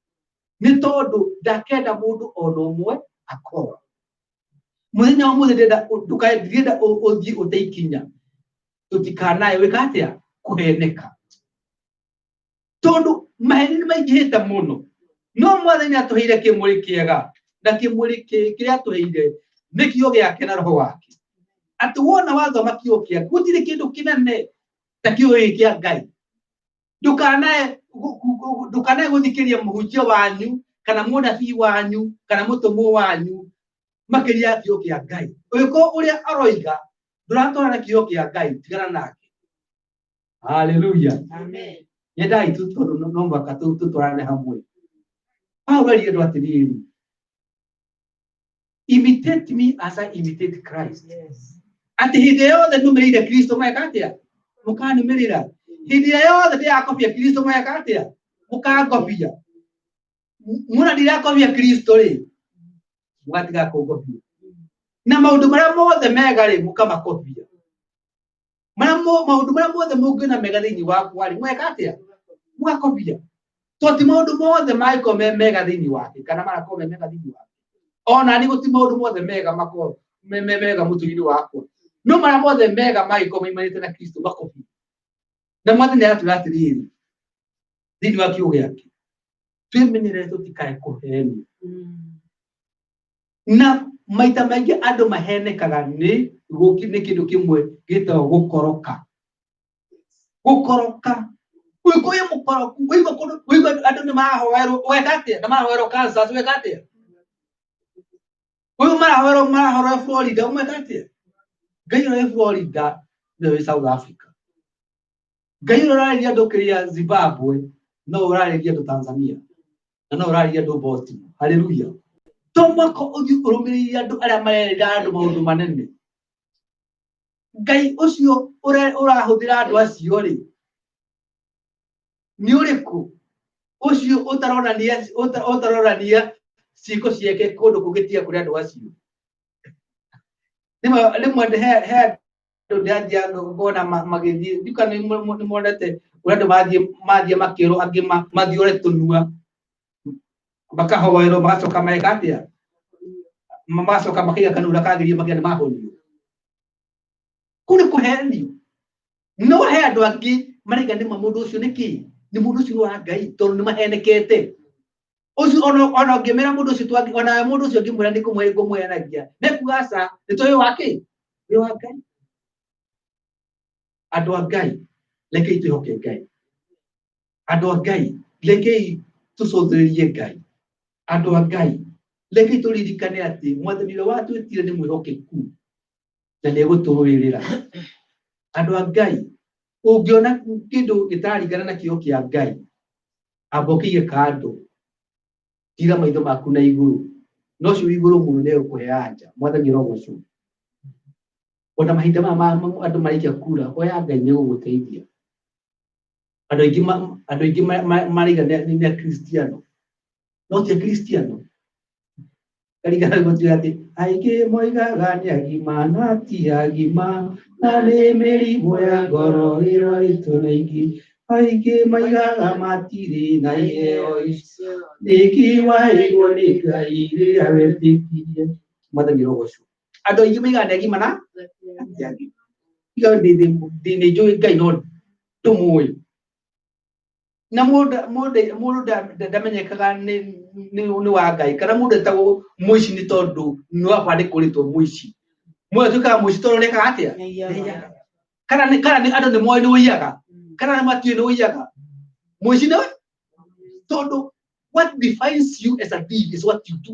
nĩ tondũ ndakenda mũndũ ona ũmwe akora. Mũthenya wa mũthĩ ndĩrenda ndĩrenda ũthiĩ ũte ikinya, tũtikanae wĩka atĩa? Kũheneka, tondũ maheni nĩ maingĩhĩte mũno. No mwathani atũheire kĩmũrĩ kĩega, na kĩmũrĩ kĩrĩa atũheire nĩ kiugo gĩake na roho wake, atĩ wona wathoma kiugo kĩake, gũtirĩ kĩndũ kĩnene ta kiugo gĩkĩ kĩa Ngai. Ndũkanae gũthikĩrĩria mũhunjia wanyu kana mũnabii wanyu kana mũtũmwo wanyu makĩria ya kiugo kĩa Ngai. Ũngĩkorwo ũrĩa aroiga ndũratwarana na kiugo kĩa Ngai, tigana nake. Haleluya. Amen. Nyendai tu, tondũ no mũhaka tũtwarane hamwe. Paulo erire andũ atĩrĩrĩ, "Imitate me as I imitate Christ." Atĩ hĩndĩ yothe nũmĩrĩire Kristo, mweka atĩa? Mũkanũmĩrĩra. Hĩndĩ ĩrĩa yothe ndĩrakobia Kristo, mweka atĩa? Mũkangobia. Muona ndirakobia Kristo rĩ, mũgatiga kũngobia. Na maũndũ marĩa mothe mega rĩ, mũkamakobia. Marĩa maũndũ marĩa mothe mũngĩona mega thĩinĩ wakwa rĩ, mweka atĩa? Mũgakobia. To ti maũndũ mothe mangĩkorwo me mega thĩinĩ wake kana marakorwo me mega thĩinĩ wake. Ona ni gũti maũndũ mothe mega makorwo me mega mũtũrĩre wakwa, no marĩa mothe mega mangĩkorwo maimanĩte na Kristo, makobia. Na mwathani aratwĩra atĩrĩrĩ thĩinĩ wa kiugo gĩake, twĩmenyerere tũtikae kũhenio. Na maita maingĩ andũ mahenekaga nĩ nĩ kĩndũ kĩmwe gĩtagwo gũkoroka. Gũkoroka, ũigua wĩ mũkoroku, ũigua kũndũ, ũigua andũ nĩ marahoerwo, weka atĩa? Na marahoerwo Kansas, weka atĩa? Ũyũ marahoerwo Florida, ũmweka atĩa? Ngai ũrĩa wĩ Florida nĩwe wĩ South Africa. Ngai ũrĩa ũrarĩria andũ kĩrĩa Zimbabwe no ũrarĩria andũ Tanzania na no ũrarĩria andũ Baltimore. Haleluya. To mwaka ũthiĩ ũrũmĩrĩire andũ arĩa marerĩra andũ maũndũ manene. Ngai ũcio ũrahũthĩra andũ acio rĩ, nĩ ũrĩkũ? Ũcio ũtaronania ciĩko ciake kũndũ kũngĩ tiga kũrĩ andũ acio. Rĩmwe he andũ ndĩrathiaga ngona magĩthiĩ, ndiũĩ kana nĩ monete ũrĩa andũ mathiĩ makĩrwo, angĩ mathiũre tũnua, makahoerwo, magacoka meka atĩa? Magacoka makaiga kanua ũrĩa kagĩrĩire, makiuga nĩ mahonio. Kũu nĩ kũhenio. No he andũ angĩ maraiga nĩma mũndũ ũcio nĩ kĩ? Nĩ mũndũ ũcio nĩ wa Ngai, tondũ nĩ mahenekete. Ũcio ona ũngĩmera mũndũ ũcio ona mũndũ ũcio ũngĩmwĩra nĩ kũmwe ngũmwenagia, nĩkuga aca, nĩ tũĩ wa kĩ? Wĩ wa Ngai. Andũ a Ngai, rekei twĩhoke Ngai. Andũ a Ngai, rekei tũcũthĩrĩrie Ngai. Andũ a Ngai, rekei tũririkane atĩ mwathani ũrĩa watwĩtire nĩ mwĩhokeku na nĩ egũtũrũĩrĩra. Andũ a Ngai, ũngĩona kĩndũ gĩtararingana na kiugo kĩa Ngai, amba ũkĩige kando, tira maitho maku na igũrũ. No ũcio wĩ igũrũ mũno nĩ egũkũhe anja. Mwathani arogocwo. Ona mahinda maya andũ maraikia kura, hoya Ngai nĩ egũgũteithia. Andũ aingĩ andũ aingĩ maraiga nĩ Akristiano, no ti Akristiano. Karigana gũtuĩra atĩ aingĩ moigaga nĩ agima na ti agima, na nĩ mĩrimũ ya ngoro ĩrwarĩtwo nĩ aingĩ. Aingĩ moigaga matirĩ na iheo icio, nĩkĩ waheirwo nĩ Ngai rĩrĩa wetĩkirie. Mwathani arogocwo. Andũ aingĩ moigaga nĩ agima na ti agima. Iga ndĩ nĩ njũĩ Ngai no ndũmũĩ. Na mũndũ mũndũ mũndũ ndamenyekaga nĩ wa Ngai, kana mũndũ etagwo mũici nĩ tondũ nĩ wakwa nĩ kũrĩtwo mũici. Mũndũ atuĩkaga mũici tondũ nĩekaga atĩa? Nĩaiyaga. Kana nĩ andũ nĩ moĩ nĩ ũiyaga, kana nĩ matiũĩ nĩ ũiyaga. Mũici nĩ tondũ what defines you as a thief is what you do.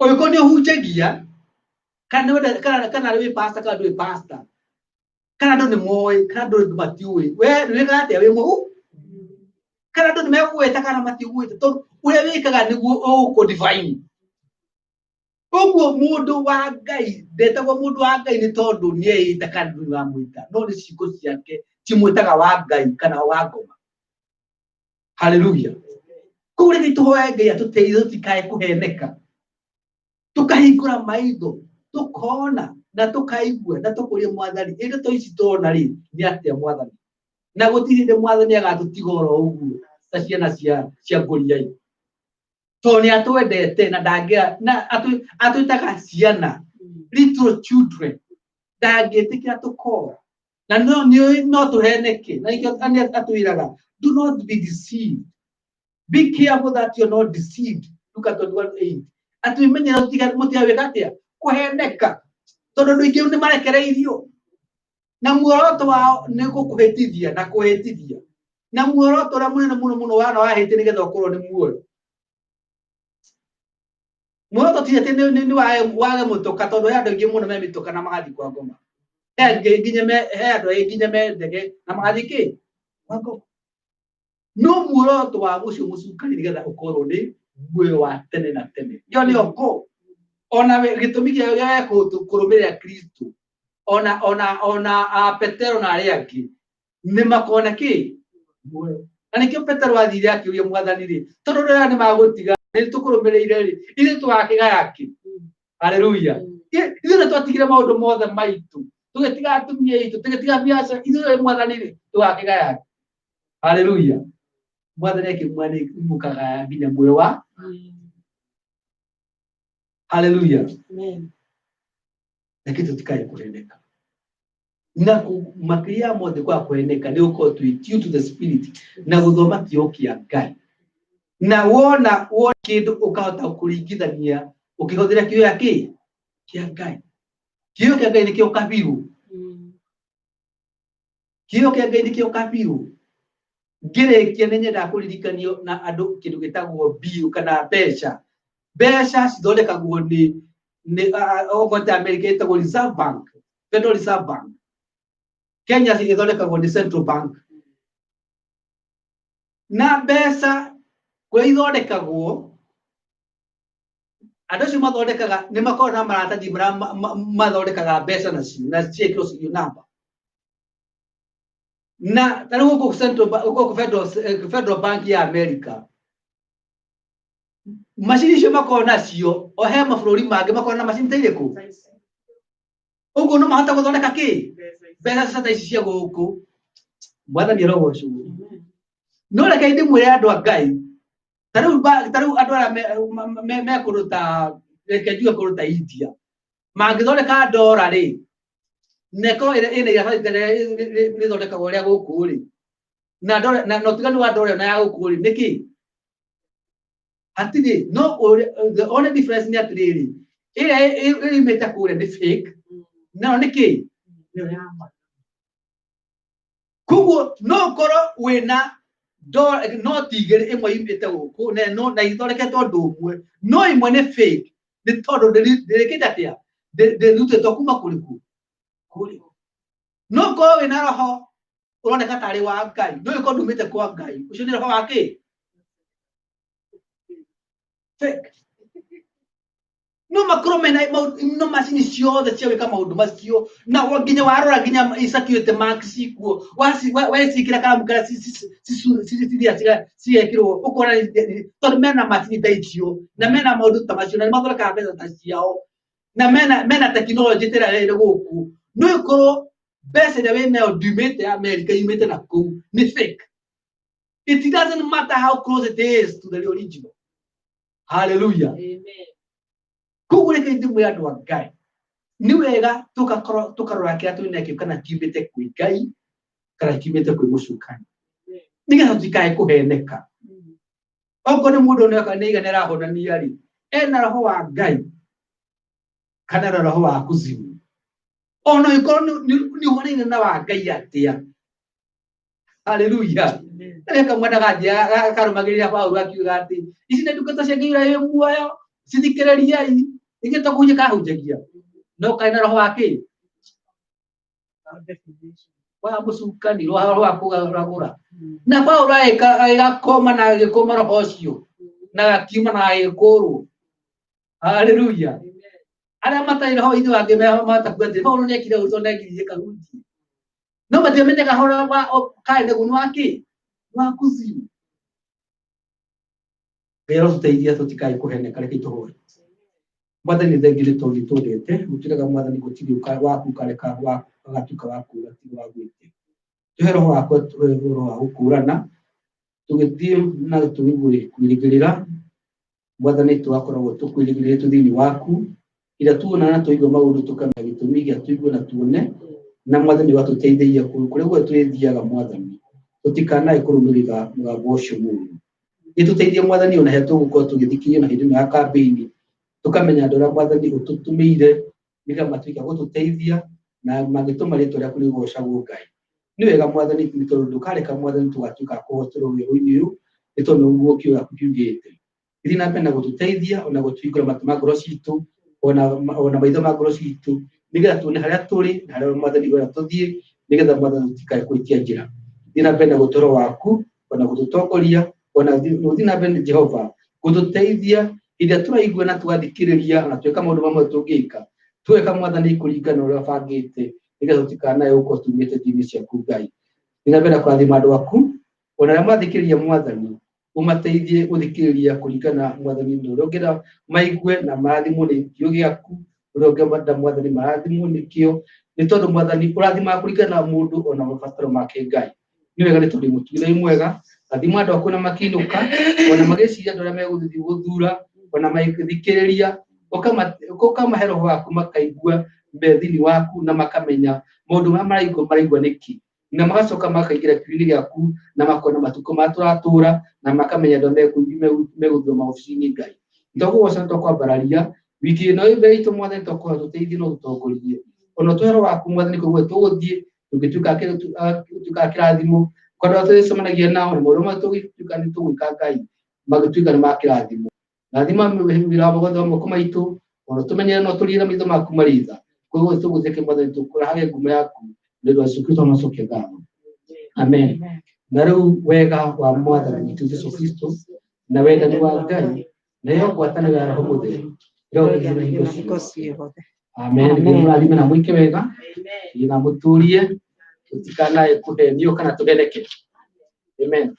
Ũngĩkorwo nĩ ũhunjagia, kana nĩ kana wĩ pastor kana ndũrĩ pastor, kana andũ nĩ moĩ kana andũ matiũĩ, we wĩkaga atĩa wĩ mũhu, kana andũ nĩ megũgwĩta kana matigũgwĩta, tondũ ũrĩa wĩkaga nĩguo ũgũkũ define. Ũguo mũndũ wa Ngai ndetagwo mũndũ wa Ngai nĩ tondũ nĩ eĩta kana nĩ wamwĩta, no nĩ ciĩko ciake cimwĩtaga wa Ngai kana wa ngoma. Haleluya. Koguo reke tũhoe Ngai atũteithie tũtikae kũheneka, tũkahingũra maitho, tũkona na tũkaigua na tũkũria Mwathani, ĩ ndeto ici tũrona rĩ nĩ atĩa Mwathani? Na gũtirĩ hĩndĩ Mwathani agatũtiga oro ũguo ta ciana cia ngũriai, tondũ nĩ atwendete na ndangĩra na atwĩtaga ciana, little children, ndangĩtĩkĩra tũkora na no nĩ no tũheneke. Na nĩkĩo atwĩraga, do not be deceived, be careful that you're not deceived. Luka 21:8, atwĩmenyera mũtigawĩka atĩa? Kũheneka, tondũ andũ aingĩ nĩ marekereirio na muoroto wao nĩ gũkũhĩtithia na kũhĩtithia, na muoroto ũrĩa mũnene mũno mũno wana wahĩtie nĩgetha ũkorwo nĩ muoyo. Muoroto ti atĩ nĩ wage mũtoka, tondũ he andũ aingĩ mũno me mĩtoka na magathiĩ kwa ngoma, he angĩ nginya me he andũ aingĩ nginya me ndege na magathiĩ kĩ kwa ngoma. No muoroto wa ũcio mũcukani nĩgetha ũkorwo nĩ muoyo wa tene na tene. Ĩyo nĩyo ngo ona gĩtũmi gĩa gĩa kũrũmĩrĩra Kristo. Ona a Petero na arĩa angĩ nĩ makona kĩ muoyo, na nĩkĩo Petero athire akĩũria Mwathani rĩ, tondũ rĩrĩa nĩ magũtiga nĩ tũkũrũmĩrĩire rĩ, ithuĩ tũgakĩgaya kĩ? Haleluya. Ithuĩ nĩ twatigire maũndũ mothe maitũ, tũgĩtiga atumia aitũ, tũgĩtiga biacara, ithuĩ Mwathani rĩ, tũgakĩgaya kĩ? Haleluya. Mwathani akĩmwĩra nĩ mũkagaya nginya muoyo wa. Haleluya. Reke tũtikae kũheneka na makĩria ya mothe kwa kũheneka nĩ gũkorwo twĩ tuned to the spirit na gũthoma kiugo kĩa Ngai, na wona kĩndũ ũkahota kũringithania ũkĩhũthĩra kiugo gĩa kĩ kĩa Ngai. Kiugo kĩa Ngai nĩkĩo kabiru. Kiugo kĩa Ngai nĩkĩo kabiru. Ngĩrĩkia, nĩ nyendaga kũririkanio na andũ kĩndũ gĩtagwo biũ kana mbeca. Mbeca cithondekagwo nĩ okorwo ta America ĩtagwo Reserve Bank, Federal Reserve Bank. Kenya ithondekagwo nĩ Central Bank. Na mbeca kũrĩa ithondekagwo, andũ acio mathondekaga nĩ makoragwo na maratathi marĩa mathondekaga mbeca nacio na ciekĩrwo serial number. Na ta rĩu gũkũ Central gũkũ Federal Bank ya America, macini icio makoragwo nacio, o he mabũrũri mangĩ makoragwo na macini ta irĩkũ ũguo, no mahota gũthondeka kĩ mbeca ta ici cia gũkũ. Mwathani arogocwo. No reke ndĩmwĩre andũ a Ngai, ta rĩu andũ arĩa me kũndũ ta, reke njuge kũndũ ta India, mangĩthondeka ndora rĩ, na ĩkorwo ĩna iratathi ta rĩrĩa rĩthondekagwo rĩa gũkũ rĩ, na ndora na ũtiganu wa ndora ĩyo na ya gũkũ rĩ nĩ kĩ? Hatirĩ. No the only difference nĩ atĩrĩrĩ, ĩrĩa ĩumĩte kũrĩa nĩ fake, nayo nĩ kĩ? Nĩyo ya ma. Koguo no ũkorwo wĩna noti igĩrĩ, ĩmwe yumĩte gũkũ na ĩno, na ithondeketwo ũndũ ũmwe, no ĩmwe nĩ fake nĩ tondũ ndĩrĩkĩte atĩa? Ndĩrutĩtwo kuma kũrĩkũ? Kũrĩa. No ũkorwo wĩna roho ũroneka tarĩ wa Ngai, no ũkorwo ndumĩte kwa Ngai. Ũcio nĩ roho wa kĩ? Fake. No makorwo mena no macini ciothe cia gwĩka maũndũ macio na nginya warora nginya security marks cikuo weciĩkĩra karamu karĩa cithia cigekĩrwo ũkona tondũ mena macini ta icio na mena maũndũ ta macio na nĩ mathondekaga mbeca ta ciao na mena tekinoronjĩ ta ĩrĩa ĩrĩ gũkũ no ĩkorwo mbeca ĩrĩa wĩnayo ndiumĩte America yumĩte na kũu nĩ fake. It doesn't matter how close it is to the original. Hallelujah. Amen. Koguo reke ndĩmwĩre andũ a Ngai nĩ wega tũgakorwo tũkarora kĩrĩa twĩ nakĩo kana kiumĩte kwĩ Ngai kana kiumĩte kwĩ mũcukani nĩgetha tũtikae kũheneka. Okorwo nĩ mũndũ oneka nĩ igana arahonania rĩ, ena roho wa Ngai kana na roho wa kuzimu, ona ĩkorwo nĩ ũhanaine na wa Ngai atĩa. Haleluya. Rĩrĩa kamwana gathiĩ karũmagĩrĩra Paũlũ akiuga atĩ ici nĩ ndungata cia Ngai ũrĩa wĩ muoyo, cithikĩrĩriai. Ingĩ to kũhunjia kahunjagia no karĩ na roho wa kĩ wa mũcukani, roho wa kũgarũragũra. Na Paũlũ agĩgakoma na agĩkũma roho ũcio na gakiuma na agĩkũrwo. Haleluya. Arĩa matarĩ roho ithe wake matakuga atĩ Paũlũ nĩekire ũguo tondũ nĩekiririe kahunjie, no matiamenyaga horo wa karĩ naguo nĩ wa kĩ wa kuzimu. Ngai arotũteithia tũtikae kũheneka. Reke tũhoe. Mwathani thengiũ nĩ tondũ nĩtwendete gũtuĩkaga Mwathani gũtirĩ waku ũkareka agatuĩka wa kũũra tiga wa gwĩte. Tũhe roho waku, tũhe roho wa gũkũũrana tũgĩthiĩ na tũgĩkwĩrĩgĩrĩra. Mwathani tũgakoragwo tũkwĩrĩgĩrĩrĩtwo thĩinĩ waku ira tuona na tũigua maũndũ tũkamenya gĩtũmi gĩa tũigue na tuone, na Mwathani ũgatũteithagia kũrĩa guothe tũrĩthiaga. Mwathani tũtikanae kũrũmĩrĩra mũgambo ũcio mũũru. Gĩtũteithie Mwathani ona harĩa tũgũkorwo tũgĩthikĩrĩria na hĩndĩ ĩno ya kambĩini, tũkamenya andũ arĩa Mwathani ũtũtũmĩire nĩgetha matuĩke a gũtũteithia na mangĩtũma rĩtwa rĩaku rĩgocagwo. Ngai nĩ wega Mwathani nĩ tondũ ndũkareka Mwathani tũgatuĩka a kũhoterwo werũ-inĩ ũyũ, nĩ tondũ nĩguo kiugo gĩaku kiugĩte. Thiĩ na mbere na gũtũteithia ona gũtũhingũra matũ ma ngoro citũ ona maitho ma ngoro citũ nĩgetha tuone harĩa tũrĩ na harĩa Mwathani ũrĩa tũthiĩ, nĩgetha Mwathani tũtikae kũhĩtia njĩra. Thiĩ na mbere na gũtũro waku ona gũtũtongoria ona gũthiĩ na mbere Jehova gũtũteithia hĩndĩ ĩrĩa tũraigua na tũgathikĩrĩria na tweka maũndũ mamwe tũngĩka tũgeka Mwathani kũringana na ũrĩa ũbangĩte, nĩgetha tũtikanae gũkorwo tumĩte njĩra-inĩ ciaku. Ngai thiĩ na mbere na kũrathima andũ aku ona arĩa mathikĩrĩria. Mwathani ũmateithie gũthikĩrĩria kũringana Mwathani na ũrĩa ũngĩenda maigue na marathimwo nĩ kiugo gĩaku, ũrĩa ũngĩenda Mwathani marathimwo nĩkĩo, nĩ tondũ Mwathani ũrathimaga kũringana na mũndũ ona mabataro make. Ngai nĩ wega nĩ tondũ mũtugi wĩ mwega. Rathima andũ aku na makĩinũka ona magĩciria andũ arĩa megũthiĩ gũthura ona magĩthikĩrĩria, ũkamahe roho waku makaigua me thĩinĩ waku na makamenya maũndũ marĩa maraigua nĩkĩ, na magacoka makaingĩra kiugo-inĩ gĩaku na makona matukũ marĩa tũratũra na makamenya andũ arĩa megũthura maobici-inĩ. Ngai nĩtwakũgoca, nĩtwakwambararia wiki ĩno ĩ mbere itũ. Mwathani twakũhoya tũteithie na ũtũtongorie ona ũtũhe roho waku Mwathani koguo tũgũthiĩ tũngĩtuĩka a kĩrathimo kwa andũ arĩa tũrĩcemanagia nao na maũndũ marĩa tũgĩtuĩka nĩ tũgwĩka Ngai magĩtuĩka nĩ ma kĩrathimo. Rathima wĩra wothe wa moko maitũ ona tũmenyere no tũrire maitho maku marĩ tha. Koguo tũgũtheke Mwathani tũkũrahage ngumo yaku nĩ ũndũ wa Jesũ Kristo macokia ngatho. Amen. Na rĩu wega wa Mwathani witũ Jesũ Kristo na wendani wa Ngai nayo ngwatanĩro ya Roho Mũtheru ĩrogĩthiĩ na hingo ciothe. Amen. Ngai mũrathime na mwĩke wega na mũtũrie tũtikanae kũhenio kana tũheneke. Amen.